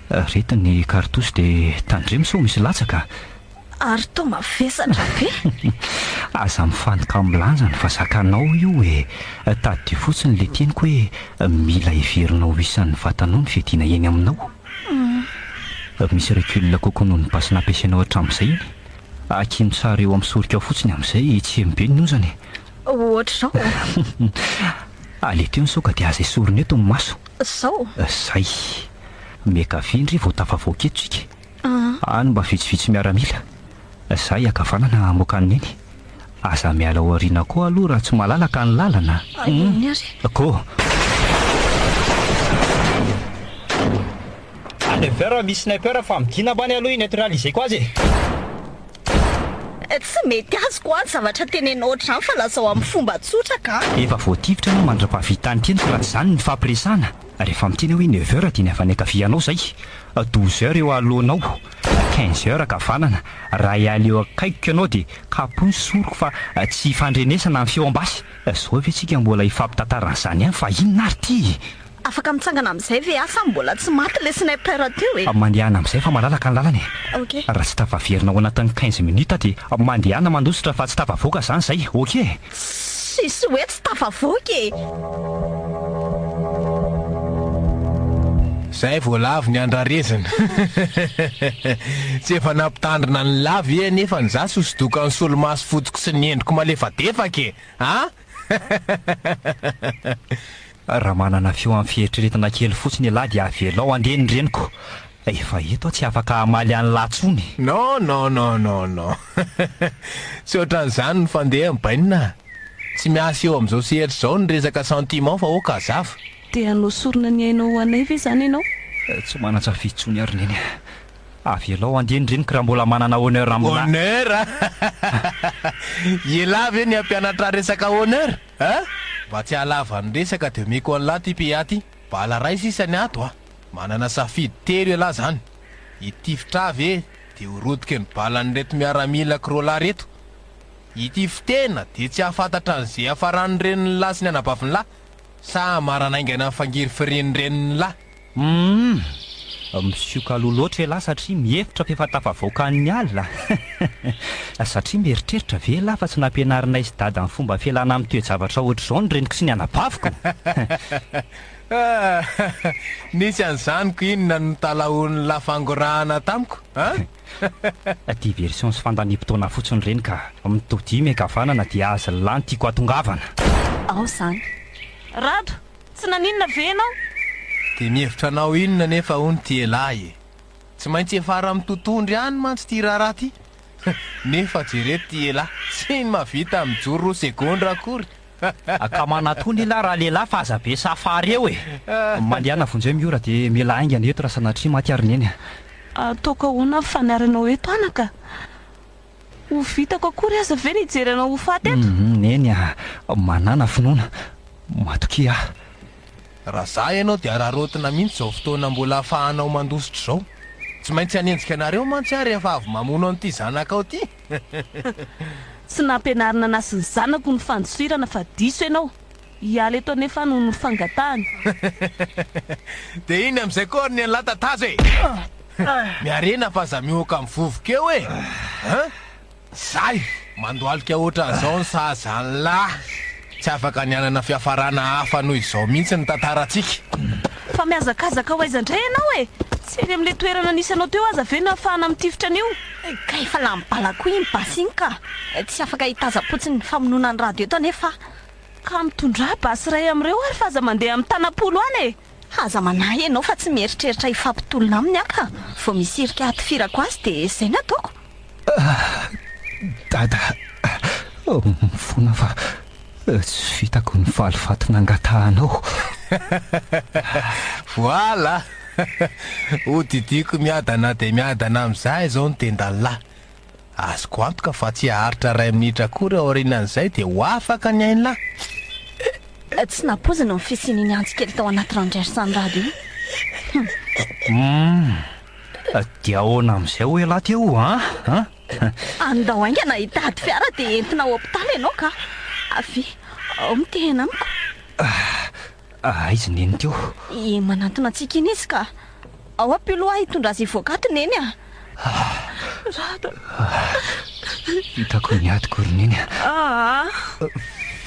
Reto ny cartouche dia tandremo sao misy latsaka. Ary toa mavesatra be. Aza mifantoka amin'ny lanjany fa zakanao io e! Tadidio fotsiny ilay teniko hoe mila heverinao ho isan'ny vatanao ny fiadiana eny aminao. Misy recul kokoa noho ny basy nampiasainao hatramin'izay iny. Akino tsara eo amin'ny sorikao fotsiny amin'izay tsy heno be ny onjany e! Ohatr'izao ô! Aleo teo ny soka dia aza esorina eto ny maso. Zao? Zay. Miankavia ndry vao tafavoaka eto tsika. Any mba vitsivitsy miaramila. Za hiankavanana hamoaka an'i Neny. Aza miala ao aoriana koa aloha raha tsy malalaka ny lalana. Eny ary. Go! À neuf heures misy sniper fa midina ambany aloha hi-neutraliser-ko azy e! Tsy mety azoko an zavatra tenenao ohatr'izany fa lazao amin'ny fomba tsotra ka. Efa voatifitra ianao mandra-pahavita ny teniko raha tsy izany ny nifampiresahana. Rehefa miteny aho hoe neuf heures dia ny avy any ankavianao izay, douze heures eo anoloanao, quinze heures ankavanana. Raha hiala eo akaikiko ianao dia kapohy ny soroko fa tsy ifandrenesana ny feo am-basy. Zao ve tsika mbola hifampitantara an'izany ihany fa inona ary ity e? Afaka mitsangana amin'izay ve aho sa mbola tsy maty ilay sniper teo e? Mandehana amin'izay fa malalaka ny lalana e! Ok. Raha tsy tafaverina ao anatin'ny 15 minutes dia mandehana mandositra fa tsy tafavoaka izany izay, ok? Tsisy hoe tsy tafavoaka e! Zay vao lavo ny andrarezina. Tsy efa nampitandrina an'i la ve anefa ny za sosodokan'ny solomaso fotsiko sy ny endriko malefadefaka e! A! Raha manana feo amin'ny fieritreretana kely fotsiny ialahy dia avelao handeha ny reniko. Efa eto aho tsy afaka hamaly an'lah tsony. Non non non non non Tsy ohatran'izany ny fandehany bainina a! Tsy miasa eo amin'izao sehatra izao ny resaka sentiment fa ok hazava. Dia hanao sorona ny ainao ho anay ve izany ianao? Tsy manan-tsafidy intsony aho ry Neny a! Avelao handeha ny reniko raha mbola manana honneur aminà. Honneur a! Ialahy ve ny hampianatra ahy resaka honneur? Hein? Mba tsy hahalava ny resaka dia omeko an'lah ty PA ty. Bala ray sisa ny ato a! Manana safidy telo ialahy zany. Hitifitra ahy ve dia ho rotiky ny balan'ireto miaramila krola reto? Hitifi-tena dia tsy hahafantatra an'izay hiafaran'ny renin'lah sy ny anabavin'lah? Sa hamarana haingana ny fangirifirian'ny renin'lah? Humm! Misioka aloha loatra elah satria mihevitra fa efa tafavoaka ny alina. Satria mieritreritra ve elah fa tsy nampianarinay sy dada ny fomba fialana amin'ny toe-javatra ohatr'izao ny reniko sy ny anabaviko? Nisy an'izany ko inona no nitalahoan'lah fangorahana tamiko an? Diversion sy fandaniam-potoana fotsiny ireny ka. Mitodia miankavanana dia azy lah no tiako hatongavana. Ao izany. Rado, Tsy naninona ve ianao? Dia mihevitra anao inona anefa hono ty elah e? Tsy maintsy hiafara amin'ny totohondry ihany mantsy ity raharaha ity. Nefa jereo ty elah, tsy mahavita mijoro roa segondra akory. Ka manatona elah raha lehilahy fa aza be safary eo e! Mandehana vonjeo Miora dia mialà haingana eto raha sanatria maty ary Neny a! Ataoko ahoana ny fanarinao eto anaka? Ho vitako akory aza ve ny hijery anao ho faty eto? Humm Neny a! Manàna finoana! Matokia ahy! Raha za ianao dia araraotina mihitsy izao fotoana mbola ahafahanao mandositra izao. Tsy maintsy hanenjika anareo mantsy aho rehefa avy mamono an'ity zanakao ity. Tsy nampianarina anà sy ny zanako ny fandosirana fa diso ianao. Hiala eto anefa aho noho ny fangatahany. Dia iny amin'izay koa ary ny an'lah tatazo e! Miarena fa aza mihohoka amin'ny vovoka eo e! An! Zay! Mandohalika ohatran'izao ny sahaza an'lah! Tsy afaka ny hanana fiafarana hafa noho izao mihitsy ny tantarantsika. Fa mihazakazaka ho aiza indray ianao e? Tsy ery amin'ilay toerana nisy anao teo aza ve no ahafahana mitifitra an'io? Ka efa lany bala koa iny basy iny ka! Tsy afaka hitazam-potsiny ny famonoana an'i Rado eto anefa aho. Ka mitondrà basy iray amin'ireo ary fa aza mandeha amin'ny tanam-polo any e! Aza manahy ianao fa tsy mieritreritra hifampitolona aminy aho ka! Vao misy hirika hatifirako azy dia izay no ataoko. Dada, mifona fa tsy vitako ny valifaty nangatahanao. Voilà! Hodidiako miadana dia miadana amin'izay izao ny tendan'lah. Azoko antoka fa tsy haharitra iray minitra akory aorianan'izay dia ho afaka ny ain'lah. Tsy nampoizina ny fisian'iny antsy kely tao anaty Randraisan'ny Rado iny. Hum. Hum. Dia ahoana amin'izay hoy ialahy teo an? An? Andao haingana hitady fiara dia entina hopitaly ianao ka. Avia, ao mitehina amiko. Aiza neny teo? Ie, manantona antsika iny izy ka. Ao ampio loha hitondra azy hivoaka ato neny a. Rado. Vitako ny adiko ry neny a. Aa.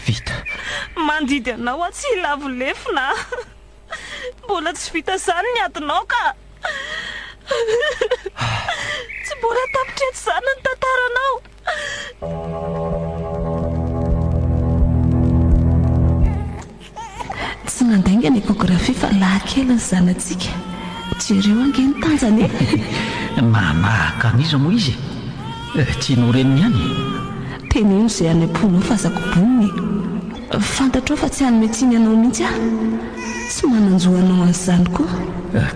Vita. Mandidy anao aho tsy hilavo lefona a. Mbola tsy vita izany ny adinao ka. Tsy mbola tapitra eto izany ny tantaranao. Tsy nandainga ny échographie fa lahy kely ny zanatsika. Jereo ange ny tanjany e! Nanahaka an'iza moa izy e? Tianao reniny ihany e? Teneno izay any am-ponao fa aza kobonina e! Fantatrao fa tsy hanome tsiny anao mihitsy aho. Tsy manan-jo hanao an'izany koa.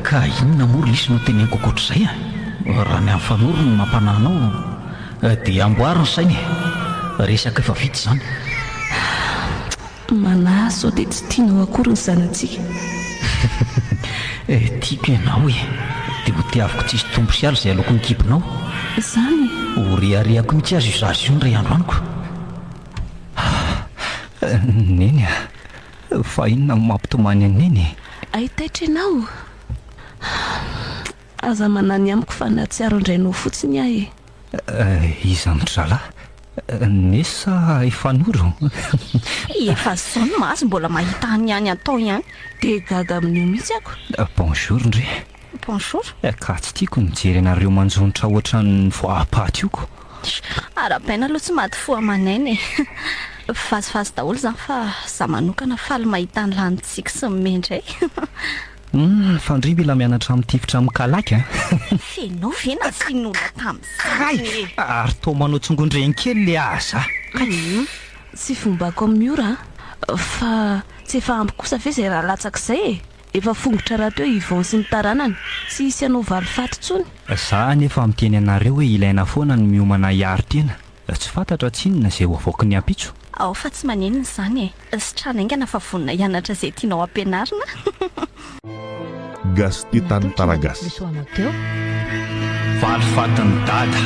Ka inona moa ry lisy no teneniko ankoatr'izay a? Raha ny amin'ny Fanoro no mampanahy anao dia amboary ny saina e! Resaka efa vita izany. Manahy sao dia tsy tianao akory ny zanatsika. Eh, tiako ianao e! Dia ho tiaviko tsisy tombo sy ala izay aloaky ny kibonao. Izany e! Ho reharehako mihitsy aza io zaza io indray andro any ko. Neny a! Fa inona no mampitomany an'i Neny e? Hay taitra ianao? Aza manahy ny amiko fa nahatsiaro an-drainao fotsiny aho e! Iza amin-dry zalahy? Nesy sa efa noro? Efa zao no mahazo mbola mahita any ihany atao ihany. Dia gaga amin'io mihitsy ako. Bonjour ndry. Bonjour. Ka tsy tiako ny mijery anareo manjonitra ohatran'ny voapaty io ko. Arahabaina aloha tsy maty fo aman'aina e. Vazivazy daholo izany fa za manokana faly mahita an'i Lanitsiky sy Mime indray. Humm fa ndry mila mianatra mitifitra amin'ny kalaky a! F'enao ve nasian'olona tamin'izany e! Kay! Ary toa manao tsongon-dreny kely le aza kay! Tsy fombako amin'i Miora an! Fa tsy efa ampy kosa ve izay raha latsaka izay e! Efa fongotra rahateo i Yvon sy ny taranany, tsy hisy hanao valifaty intsony. Za anefa miteny anareo hoe ilaina foana ny miomana hiaro tena, tsy fantatra tsinona izay ho avoaky ny ampitso. Ao fa tsy maninona izany e! Sitrana haingana fa vonona hianatra izay tianao ampianarina. Gasy tia tantara gasy. Valifatin'i Dada.